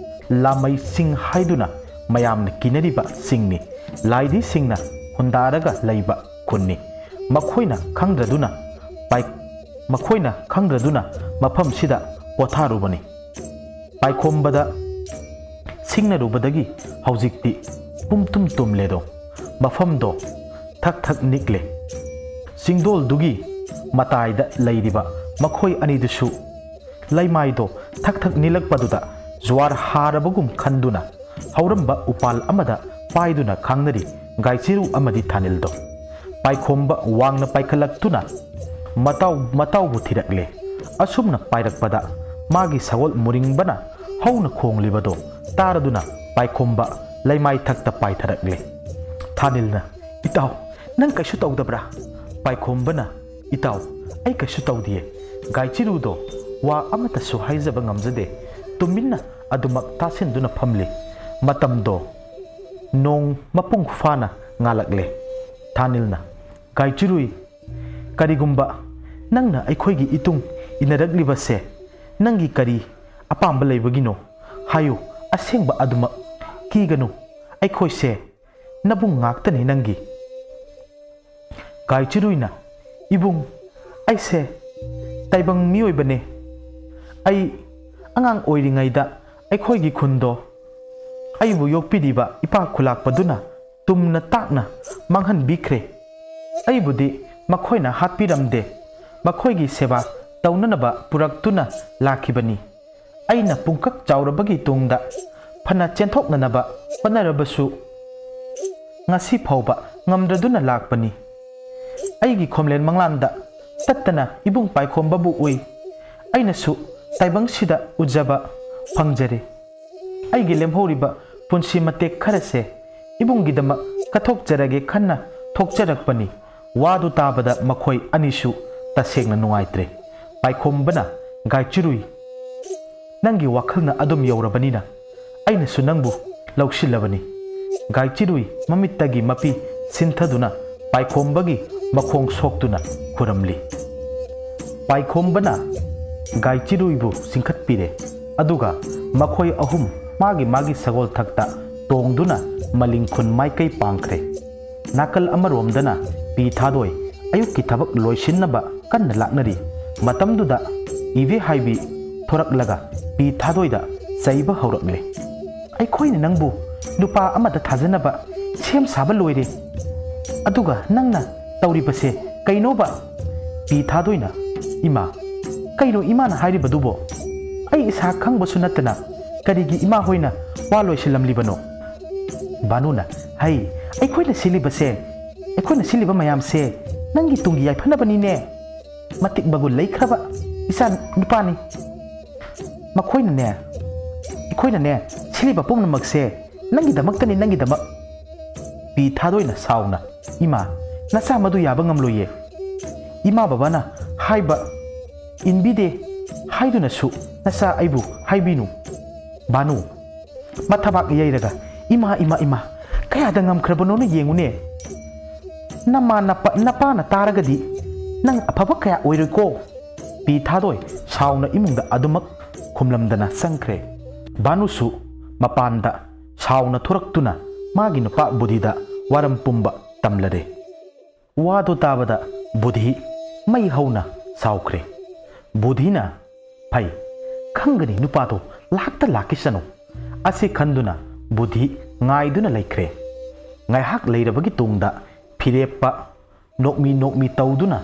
ꯂꯥꯃꯩ ꯆꯤꯡ ꯍꯥꯏꯗꯨꯅ ꯃꯌꯥꯝꯅ ꯀꯤꯅꯔꯤꯕ ꯆꯤꯡꯅꯤ꯫ ꯂꯥꯏꯙꯤꯁꯤꯡꯅ ꯈꯨꯟꯗꯥꯔꯒ ꯂꯩꯕ ꯈꯨꯟꯅꯤ꯫ ꯃꯈꯣꯏꯅ ꯈꯪꯗ꯭ꯔꯗꯨꯅ ꯄꯥꯏ-, ꯃꯈꯣꯏꯅ ꯈꯪꯗ꯭ꯔꯗꯨꯅ ꯃꯐꯝꯁꯤꯗ ꯄꯣꯊꯥꯔꯨꯕꯅꯤ꯫ ꯄꯥꯏꯈꯣꯝꯕꯗ ꯁꯤꯡꯅꯔꯨꯕꯗꯒꯤ ꯍꯧꯖꯤꯛꯇꯤ ꯄꯨꯝꯇꯨꯝ ꯇꯨꯝꯂꯦꯗꯣ꯫ ꯃꯐꯝꯗꯣ ꯊꯛ ꯊꯛ ꯅꯤꯛꯂꯦ꯫ ꯆꯤꯡꯗꯣꯜꯗꯨꯒꯤ ꯃꯇꯥꯏꯗ ꯂꯩꯔꯤꯕ ꯃꯈꯣꯏ ꯑꯅꯤꯗꯨꯁꯨ ꯂꯩꯃꯥꯏꯗꯣ ꯊꯛ ꯊꯛ ꯅꯤꯜꯂꯛꯄꯗꯨꯗ ꯖꯨꯋꯥꯔ ꯍꯥꯔꯕꯒꯨꯝ ꯈꯟꯗꯨꯅ ꯍꯧꯔꯝꯕ ꯎꯄꯥꯜ ꯑꯃꯗ ꯄꯥꯏꯗꯨꯅ ꯈꯥꯡꯅꯔꯤ꯫ ꯒꯥꯏꯆꯤꯔꯨ ꯑꯃꯗꯤ ꯊꯥꯅꯤꯜꯗꯣ꯫ ꯄꯥꯏꯈꯣꯝꯕ ꯋꯥꯡꯅ ꯄꯥꯏꯈꯠꯂꯛꯇꯨꯅ ꯃꯇꯥꯎ ꯃꯇꯥꯎꯕꯨ ꯊꯤꯔꯛꯂꯦ꯫ ꯑꯁꯨꯝꯅ ꯄꯥꯏꯔꯛꯄꯗ ꯃꯥꯒꯤ ꯁꯒꯣꯜ ꯃꯨꯔꯤꯡꯕꯅ ꯍꯧꯅ ꯈꯣꯡꯂꯤꯕꯗꯣ ꯇꯥꯔꯗꯨꯅ ꯄꯥꯏꯈꯣꯝꯕ ꯂꯩꯃꯥꯏꯊꯛꯇ ꯄꯥꯏꯊꯔꯛꯂꯦ꯫ ꯊꯥꯅꯤꯜꯅ, "ꯏꯇꯥꯎ, ꯅꯪ ꯀꯩꯁꯨ ꯇꯧꯗꯕ꯭ꯔꯥ?" ꯄꯥꯏꯈꯣꯝꯕꯅ, "ꯏꯇꯥꯎ, ꯑꯩ ꯀꯩꯁꯨ ꯇꯧꯗꯤꯌꯦ꯫" ꯒꯥꯏꯆꯤꯔꯨꯗꯣ ꯋꯥ ꯑꯃꯠꯇꯁꯨ ꯍꯥꯏꯖꯕ ꯉꯝꯖꯗꯦ꯫ ꯇꯨꯃꯤꯟꯅ ꯑꯗꯨꯃꯛ ꯇꯥꯁꯤꯟꯗꯨꯅ ꯐꯝꯂꯤ꯫ ꯃꯇꯝꯗꯣ ꯅꯣꯡ ꯃꯄꯨꯡ ꯐꯥꯅ ꯉꯥꯜꯂꯛꯂꯦ꯫ ꯊꯥꯅꯤꯜꯅ, "ꯒꯥꯏꯆꯤꯔꯨꯏ, ꯀꯔꯤꯒꯨꯝꯕ ꯅꯪꯅ ꯑꯩꯈꯣꯏꯒꯤ ꯏꯇꯨꯡ ꯏꯟꯅꯔꯛꯂꯤꯕꯁꯦ ꯅꯪꯒꯤ ꯀꯔꯤ ꯑꯄꯥꯝꯕ ꯂꯩꯕꯒꯤꯅꯣ? ꯍꯥꯏꯌꯨ, ꯑꯁꯦꯡꯕ ꯑꯗꯨꯃꯛ꯫ ꯀꯤꯒꯅꯨ, ꯑꯩꯈꯣꯏꯁꯦ ꯅꯕꯨꯡ ꯉꯥꯛꯇꯅꯤ ꯅꯪꯒꯤ꯫" ꯒꯥꯏꯆꯤꯔꯨꯏꯅ, "ꯏꯕꯨꯡ, ꯑꯩꯁꯦ ꯇꯥꯏꯕꯪ ꯃꯤꯑꯣꯏꯕꯅꯦ꯫ ꯑꯩ ꯑꯉꯥꯡ ꯑꯣꯏꯔꯤꯉꯩꯗ ꯑꯩꯈꯣꯏꯒꯤ ꯈꯨꯟꯗꯣ ꯑꯩꯕꯨ ꯌꯣꯛꯄꯤꯔꯤꯕ ꯏꯄꯥ ꯈꯨꯂꯥꯛꯄꯗꯨꯅ ꯇꯨꯝꯅ ꯇꯥꯛꯅ ꯃꯥꯡꯍꯟꯕꯤꯈ꯭ꯔꯦ꯫ ꯑꯩꯕꯨꯗꯤ ꯃꯈꯣꯏꯅ ꯍꯥꯠꯄꯤꯔꯝꯗꯦ, ꯃꯈꯣꯏꯒꯤ ꯁꯦꯕꯥ ꯇꯧꯅꯅꯕ ꯄꯨꯔꯛꯇꯨꯅ ꯂꯥꯛꯈꯤꯕꯅꯤ꯫ ꯑꯩꯅ ꯄꯨꯡꯀꯛ ꯆꯥꯎꯔꯕꯒꯤ ꯇꯨꯡꯗ ꯐꯅ ꯆꯦꯟꯊꯣꯛꯅꯅꯕ ꯍꯣꯠꯅꯔꯕꯁꯨ ꯉꯁꯤ ꯐꯥꯎꯕ ꯉꯝꯗ꯭ꯔꯗꯨꯅ ꯂꯥꯛꯄꯅꯤ꯫ ꯑꯩꯒꯤ ꯈꯣꯝꯂꯦꯟ ꯃꯪꯂꯥꯟꯗ ꯇꯠꯇꯅ ꯏꯕꯨꯡ ꯄꯥꯏꯈꯣꯝꯕꯕꯨ ꯎꯏ꯫ ꯑꯩꯅꯁꯨ ꯇꯥꯏꯕꯪꯁꯤꯗ ꯎꯖꯕ ꯐꯪꯖꯔꯦ꯫ ꯑꯩꯒꯤ ꯂꯦꯝꯍꯧꯔꯤꯕ ꯄꯨꯟꯁꯤ ꯃꯇꯦꯛ ꯈꯔꯁꯦ ꯏꯕꯨꯡꯒꯤꯗꯃꯛ ꯀꯠꯊꯣꯛꯆꯔꯒꯦ ꯈꯟꯅ ꯊꯣꯛꯆꯔꯛꯄꯅꯤ꯫" ꯋꯥꯗꯨ ꯇꯥꯕꯗ ꯃꯈꯣꯏ ꯑꯅꯤꯁꯨ ꯇꯁꯦꯡꯅ ꯅꯨꯡꯉꯥꯏꯇ꯭ꯔꯦ꯫ ꯄꯥꯏꯈꯣꯝꯕꯅ, "ꯒꯥꯏꯆꯤꯔꯨꯏ, ꯅꯪꯒꯤ ꯋꯥꯈꯜꯅ ꯑꯗꯨꯝ ꯌꯧꯔꯕꯅꯤꯅ ꯑꯩꯅꯁꯨ ꯅꯪꯕꯨ ꯂꯧꯁꯤꯜꯂꯕꯅꯤ꯫" ꯒꯥꯏꯆꯤꯔꯨꯏ ꯃꯃꯤꯠꯇꯒꯤ ꯃꯄꯤ ꯁꯤꯟꯊꯗꯨꯅ ꯄꯥꯏꯈꯣꯝꯕꯒꯤ ꯃꯈꯣꯡ ꯁꯣꯛꯇꯨꯅ ꯈꯨꯔꯝꯂꯤ꯫ ꯄꯥꯏꯈꯣꯝꯕꯅ ꯒꯥꯏꯆꯤꯔꯨꯏꯕꯨ ꯆꯤꯡꯈꯠꯄꯤꯔꯦ꯫ ꯑꯗꯨꯒ ꯃꯈꯣꯏ ꯑꯍꯨꯝ ꯃꯥꯒꯤ ꯃꯥꯒꯤ ꯁꯒꯣꯜ ꯊꯛꯇ ꯇꯣꯡꯗꯨꯅ ꯃꯂꯤꯡ ꯈꯨꯟ ꯃꯥꯏꯀꯩ ꯄꯥꯡꯈ꯭ꯔꯦ꯫ ꯅꯥꯀꯜ ꯑꯃꯔꯣꯝꯗꯅ ꯄꯤ ꯊꯥꯗꯣꯏ ꯑꯌꯨꯛꯀꯤ ꯊꯕꯛ ꯂꯣꯏꯁꯤꯟꯅꯕ ꯀꯟꯅ ꯂꯥꯛꯅꯔꯤ꯫ ꯃꯇꯝꯗꯨꯗ ꯏꯕꯦ ꯍꯥꯏꯕꯤ ꯊꯣꯔꯛꯂꯒ ꯄꯤ ꯊꯥꯗꯣꯏꯗ ꯆꯩꯕ ꯍꯧꯔꯛꯂꯦ꯫ "ꯑꯩꯈꯣꯏꯅ ꯅꯪꯕꯨ ꯅꯨꯄꯥ ꯑꯃꯗ ꯊꯥꯖꯅꯕ ꯁꯦꯝ ꯁꯥꯕ ꯂꯣꯏꯔꯦ, ꯑꯗꯨꯒ ꯅꯪꯅ ꯇꯧꯔꯤꯕꯁꯦ ꯀꯩꯅꯣꯕ?" ꯄꯤ ꯊꯥꯗꯣꯏꯅ, "ꯏꯃꯥ, ꯀꯩꯅꯣ ꯏꯃꯥꯅ ꯍꯥꯏꯔꯤꯕꯗꯨꯕꯣ? ꯑꯩ ꯏꯁꯥ ꯈꯪꯕꯁꯨ ꯅꯠꯇꯅ ꯀꯔꯤꯒꯤ ꯏꯃꯥ ꯍꯣꯏꯅ ꯋꯥ ꯂꯣꯏꯁꯤꯜꯂꯝꯂꯤꯕꯅꯣ?" ꯚꯥꯅꯨꯅ, "ꯍꯩ, ꯑꯩꯈꯣꯏꯅ ꯁꯤꯜꯂꯤꯕꯁꯦ, ꯑꯩꯈꯣꯏꯅ ꯁꯤꯜꯂꯤꯕ ꯃꯌꯥꯝꯁꯦ ꯅꯪꯒꯤ ꯇꯨꯡꯒꯤ ꯌꯥꯏꯐꯅꯕꯅꯤꯅꯦ꯫ ꯃꯇꯤꯛ ꯃꯒꯨꯟ ꯂꯩꯈ꯭ꯔꯕ ꯏꯆꯥ ꯅꯨꯄꯥꯅꯤ꯫ ꯃꯈꯣꯏꯅꯅꯦ, ꯑꯩꯈꯣꯏꯅꯅꯦ, ꯁꯤꯜꯂꯤꯕ ꯄꯨꯝꯅꯃꯛꯁꯦ ꯅꯪꯒꯤꯗꯃꯛꯇꯅꯤ, ꯅꯪꯒꯤꯗꯃꯛ꯫ ꯄꯤ ꯊꯥꯗꯣꯏꯅ ꯁꯥꯎꯅ, "ꯏꯃꯥ, ꯅꯆꯥ ꯃꯗꯨ ꯌꯥꯕ ꯉꯝꯂꯣꯏꯌꯦ꯫ ꯏꯃꯥ ꯕꯕꯥꯅ ꯍꯥꯏꯕ ꯏꯟꯕꯤꯗꯦ ꯍꯥꯏꯗꯨꯅꯁꯨ ꯅꯆꯥ ꯑꯩꯕꯨ ꯍꯥꯏꯕꯤꯅꯨ꯫" ꯕꯥꯅꯨ ꯃꯊꯕꯥꯛ ꯌꯩꯔꯒ, "ꯏꯃꯥ, ꯏꯃꯥ, ꯏꯃꯥ, ꯀꯌꯥꯗ ꯉꯝꯈ꯭ꯔꯕꯅꯣꯅ ꯌꯦꯡꯉꯨꯅꯦ꯫ ꯅꯃꯥ ꯅꯄꯥ-, ꯅꯄꯥꯅ ꯇꯥꯔꯒꯗꯤ ꯅꯪ ꯑꯐꯕ ꯀꯌꯥ ꯑꯣꯏꯔꯣꯏꯀꯣ꯫" ꯄꯤ ꯊꯥꯗꯣꯏ ꯁꯥꯎꯅ ꯏꯃꯨꯡꯗ ꯑꯗꯨꯃꯛ ꯈꯨꯝꯂꯝꯗꯅ ꯆꯪꯈ꯭ꯔꯦ꯫ ꯕꯥꯅꯨꯁꯨ ꯃꯄꯥꯟꯗ ꯁꯥꯎꯅ ꯊꯣꯔꯛꯇꯨꯅ ꯃꯥꯒꯤ ꯅꯨꯄꯥ ꯕꯨꯙꯤꯗ ꯋꯥꯔꯝ ꯄꯨꯝꯕ ꯇꯝꯂꯔꯦ꯫ ꯋꯥꯗꯨ ꯇꯥꯕꯗ ꯕꯨꯙꯤ ꯃꯩ ꯍꯧꯅ ꯁꯥꯎꯈ꯭ꯔꯦ꯫ ꯕꯨꯙꯤꯅ, "ꯐꯩ, ꯈꯪꯒꯅꯤ ꯅꯨꯄꯥꯗꯣ ꯂꯥꯛꯇ ꯂꯥꯛꯈꯤꯁꯅꯨ" ꯑꯁꯤ ꯈꯟꯗꯨꯅ ꯕꯨꯙꯤ ꯉꯥꯏꯗꯨꯅ ꯂꯩꯈ꯭ꯔꯦ꯫ ꯉꯥꯏꯍꯥꯛ ꯂꯩꯔꯕꯒꯤ ꯇꯨꯡꯗ ꯐꯤꯔꯦꯞꯄ ꯅꯣꯛꯃꯤ ꯅꯣꯛꯃꯤ ꯇꯧꯗꯨꯅ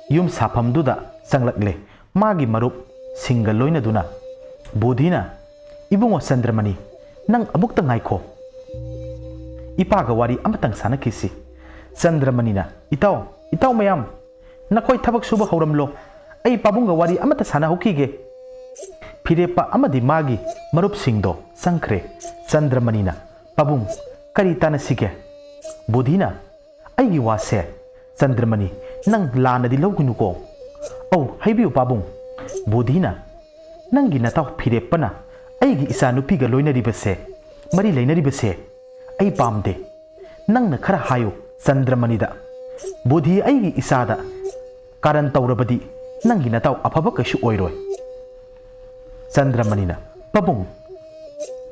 ꯌꯨꯝ ꯁꯥꯐꯝꯗꯨꯗ ꯆꯪꯂꯛꯂꯦ꯫ ꯃꯥꯒꯤ ꯃꯔꯨꯞꯁꯤꯡꯒ ꯂꯣꯏꯅꯗꯨꯅ ꯕꯨꯙꯤꯅ, "ꯏꯕꯨꯡꯉꯣ ꯆꯟꯗ꯭ꯔꯃꯅꯤ, ꯅꯪ ꯑꯃꯨꯛꯇ ꯉꯥꯏꯈꯣ꯫ ꯏꯄꯥꯒ ꯋꯥꯔꯤ ꯑꯃꯇꯪ ꯁꯥꯟꯅꯈꯤꯁꯤ꯫" ꯆꯟꯗ꯭ꯔꯃꯅꯤꯅ, "ꯏꯇꯥꯎ, ꯏꯇꯥꯎ ꯃꯌꯥꯝ, ꯅꯈꯣꯏ ꯊꯕꯛ ꯁꯨꯕ ꯍꯧꯔꯝꯂꯣ꯫ ꯑꯩ ꯄꯥꯕꯨꯡꯒ ꯋꯥꯔꯤ ꯑꯃꯇ ꯁꯥꯟꯅꯍꯧꯈꯤꯒꯦ꯫" ꯐꯤꯔꯦꯞꯄ ꯑꯃꯗꯤ ꯃꯥꯒꯤ ꯃꯔꯨꯞꯁꯤꯡꯗꯣ ꯆꯪꯈ꯭ꯔꯦ꯫ ꯆꯟꯗ꯭ꯔꯃꯅꯤꯅ, "ꯄꯥꯕꯨꯡ, ꯀꯔꯤ ꯇꯥꯟꯅꯁꯤꯒꯦ?" ꯕꯨꯙꯤꯅ, "ꯑꯩꯒꯤ ꯋꯥꯁꯦ, ꯆꯟꯗ꯭ꯔꯃꯅꯤ, ꯅꯪ ꯂꯥꯟꯅꯗꯤ ꯂꯧꯒꯅꯨꯀꯣ꯫" "ꯑꯧ, ꯍꯥꯏꯕꯤꯌꯨ ꯄꯥꯕꯨꯡ꯫" ꯕꯨꯙꯤꯅ, "ꯅꯪꯒꯤ ꯅꯇꯥꯎ ꯐꯤꯔꯦꯞꯄꯅ ꯑꯩꯒꯤ ꯏꯆꯥ ꯅꯨꯄꯤꯒ ꯂꯣꯏꯅꯔꯤꯕꯁꯦ, ꯃꯔꯤ ꯂꯩꯅꯔꯤꯕꯁꯦ ꯑꯩ ꯄꯥꯝꯗꯦ꯫ ꯅꯪꯅ ꯈꯔ ꯍꯥꯏꯌꯨ ꯆꯟꯗ꯭ꯔꯃꯅꯤꯗ꯫ ꯕꯨꯙꯤ ꯑꯩꯒꯤ ꯏꯆꯥꯗ ꯀꯥꯔꯟ ꯇꯧꯔꯕꯗꯤ ꯅꯪꯒꯤ ꯅꯇꯥꯎ ꯑꯐꯕ ꯀꯩꯁꯨ ꯑꯣꯏꯔꯣꯏ꯫" ꯆꯟꯗ꯭ꯔꯃꯅꯤꯅ, "ꯄꯥꯕꯨꯡ,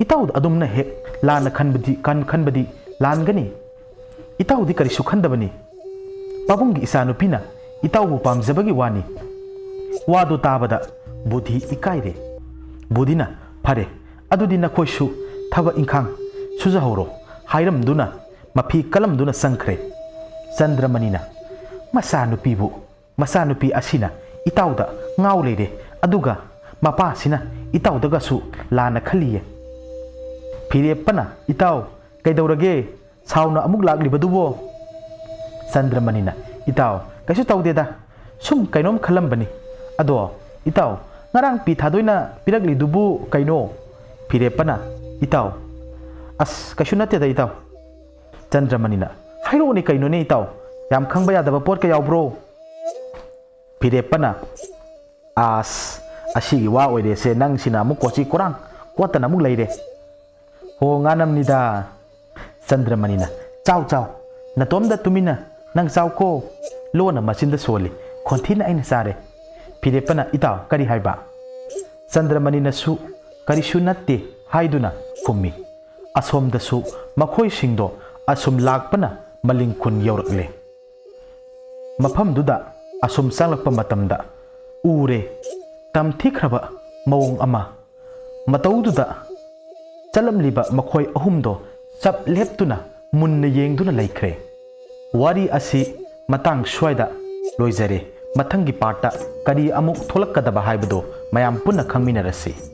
ꯏꯇꯥꯎꯗ ꯑꯗꯨꯝꯅ ꯍꯦꯛ ꯂꯥꯟꯅ ꯈꯟꯕꯗꯤ, ꯈꯟ-, ꯈꯟꯕꯗꯤ ꯂꯥꯟꯒꯅꯤ꯫ ꯏꯇꯥꯎꯗꯤ ꯀꯔꯤꯁꯨ ꯈꯟꯗꯕꯅꯤ꯫ ꯄꯥꯕꯨꯡꯒꯤ ꯏꯆꯥꯅꯨꯄꯤꯅ ꯏꯇꯥꯎꯕꯨ ꯄꯥꯝꯖꯕꯒꯤ ꯋꯥꯅꯤ꯫" ꯋꯥꯗꯨ ꯇꯥꯕꯗ ꯕꯨꯙꯤ ꯏꯀꯥꯏꯔꯦ꯫ ꯕꯨꯙꯤꯅ, "ꯐꯔꯦ, ꯑꯗꯨꯗꯤ ꯅꯈꯣꯏꯁꯨ ꯊꯕꯛ ꯏꯪꯈꯥꯡ ꯁꯨꯖꯍꯧꯔꯣ" ꯍꯥꯏꯔꯝꯗꯨꯅ ꯃꯐꯤ ꯀꯜꯂꯝꯗꯨꯅ ꯆꯪꯈ꯭ꯔꯦ꯫ ꯆꯟꯗ꯭ꯔꯃꯅꯤꯅ, "ꯃꯆꯥꯅꯨꯄꯤꯕꯨ, ꯃꯆꯥꯅꯨꯄꯤ ꯑꯁꯤꯅ ꯏꯇꯥꯎꯗ ꯉꯥꯎ ꯂꯩꯔꯦ, ꯑꯗꯨꯒ ꯃꯄꯥꯁꯤꯅ ꯏꯇꯥꯎꯗꯒꯁꯨ ꯂꯥꯟꯅ ꯈꯜꯂꯤꯌꯦ꯫" ꯐꯤꯔꯦꯞꯄꯅ, "ꯏꯇꯥꯎ, ꯀꯩꯗꯧꯔꯒꯦ? ꯁꯥꯎꯅ ꯑꯃꯨꯛ ꯂꯥꯛꯂꯤꯕꯗꯨꯕꯣ? ꯆꯟꯗ꯭ꯔꯃꯅꯤꯅ, "ꯏꯇꯥꯎ, ꯀꯩꯁꯨ ꯇꯧꯗꯦꯗ, ꯁꯨꯝ ꯀꯩꯅꯣꯝ ꯈꯜꯂꯝꯕꯅꯤ꯫ ꯑꯗꯣ ꯏꯇꯥꯎ, ꯉꯔꯥꯡ ꯄꯤ ꯊꯥꯗꯣꯏꯅ ꯄꯤꯔꯛꯂꯤꯗꯨꯕꯨ ꯀꯩꯅꯣ?" ꯐꯤꯔꯦꯞꯄꯅ, "ꯏꯇꯥꯎ, ꯑꯁ, ꯀꯩꯁꯨ ꯅꯠꯇꯦꯗ ꯏꯇꯥꯎ꯫" ꯆꯟꯗ꯭ꯔꯃꯅꯤꯅ, "ꯍꯥꯏꯔꯛꯑꯣꯅꯦ, ꯀꯩꯅꯣꯅꯦ ꯏꯇꯥꯎ? ꯌꯥꯝ ꯈꯪꯕ ꯌꯥꯗꯕ ꯄꯣꯠꯀ ꯌꯥꯎꯕ꯭ꯔꯣ?" ꯐꯤꯔꯦꯞꯄꯅ, "ꯑꯁ, ꯑꯁꯤꯒꯤ ꯋꯥ ꯑꯣꯏꯔꯦꯁꯦ, ꯅꯪꯁꯤꯅ ꯑꯃꯨꯛ ꯀꯣꯆꯤ ꯀꯣꯔꯥꯡ ꯀꯣꯠꯇꯅ ꯑꯃꯨꯛ ꯂꯩꯔꯦ꯫ ꯍꯣ, ꯉꯥꯅꯝꯅꯤꯗ꯫" ꯆꯟꯗ꯭ꯔꯃꯅꯤꯅ, "ꯆꯥꯎ, ꯆꯥꯎ, ꯅꯇꯣꯝꯗ ꯇꯨꯃꯤꯟꯅ ꯅꯪ ꯆꯥꯎꯀꯣ꯫" ꯂꯣꯟꯅ ꯃꯆꯤꯟꯗ ꯁꯣꯜꯂꯤ, "ꯈꯣꯟꯊꯤꯅ ꯑꯩꯅ ꯆꯥꯔꯦ꯫" ꯐꯤꯔꯦꯞꯄꯅ, "ꯏꯇꯥꯎ, ꯀꯔꯤ ꯍꯥꯏꯕ?" ꯆꯟꯗ꯭ꯔꯃꯅꯤꯅꯁꯨ ꯀꯔꯤꯁꯨ ꯅꯠꯇꯦ ꯍꯥꯏꯗꯨꯅ ꯈꯨꯝꯃꯤ꯫ ꯑꯁꯣꯝꯗꯁꯨ ꯃꯈꯣꯏꯁꯤꯡꯗꯣ ꯑꯁꯨꯝ ꯂꯥꯛꯄꯅ ꯃꯂꯤꯡ ꯈꯨꯟ ꯌꯧꯔꯛꯂꯦ꯫ ꯃꯐꯝꯗꯨꯗ ꯑꯁꯨꯝ ꯆꯪꯂꯛꯄ ꯃꯇꯝꯗ ꯎꯔꯦ, ꯇꯝꯊꯤꯈ꯭ꯔꯕ ꯃꯑꯣꯡ ꯑꯃ꯫ ꯃꯇꯧꯗꯨꯗ ꯆꯠꯂꯝꯂꯤꯕ ꯃꯈꯣꯏ ꯑꯍꯨꯝꯗꯣ ꯆꯞ ꯂꯦꯞꯇꯨꯅ ꯃꯨꯟꯅ ꯌꯦꯡꯗꯨꯅ ꯂꯩꯈ꯭ꯔꯦ꯫ ꯋꯥꯔꯤ ꯑꯁꯤ ꯃꯇꯥꯡ ꯁ꯭ꯋꯥꯏꯗ ꯂꯣꯏꯖꯔꯦ꯫ ꯃꯊꯪꯒꯤ ꯄꯥꯔꯠꯇ ꯀꯔꯤ ꯑꯃꯨꯛ ꯊꯣꯛꯂꯛꯀꯗꯕ ꯍꯥꯏꯕꯗꯨ ꯃꯌꯥꯝ ꯄꯨꯟꯅ ꯈꯪꯃꯤꯟꯅꯔꯁꯤ꯫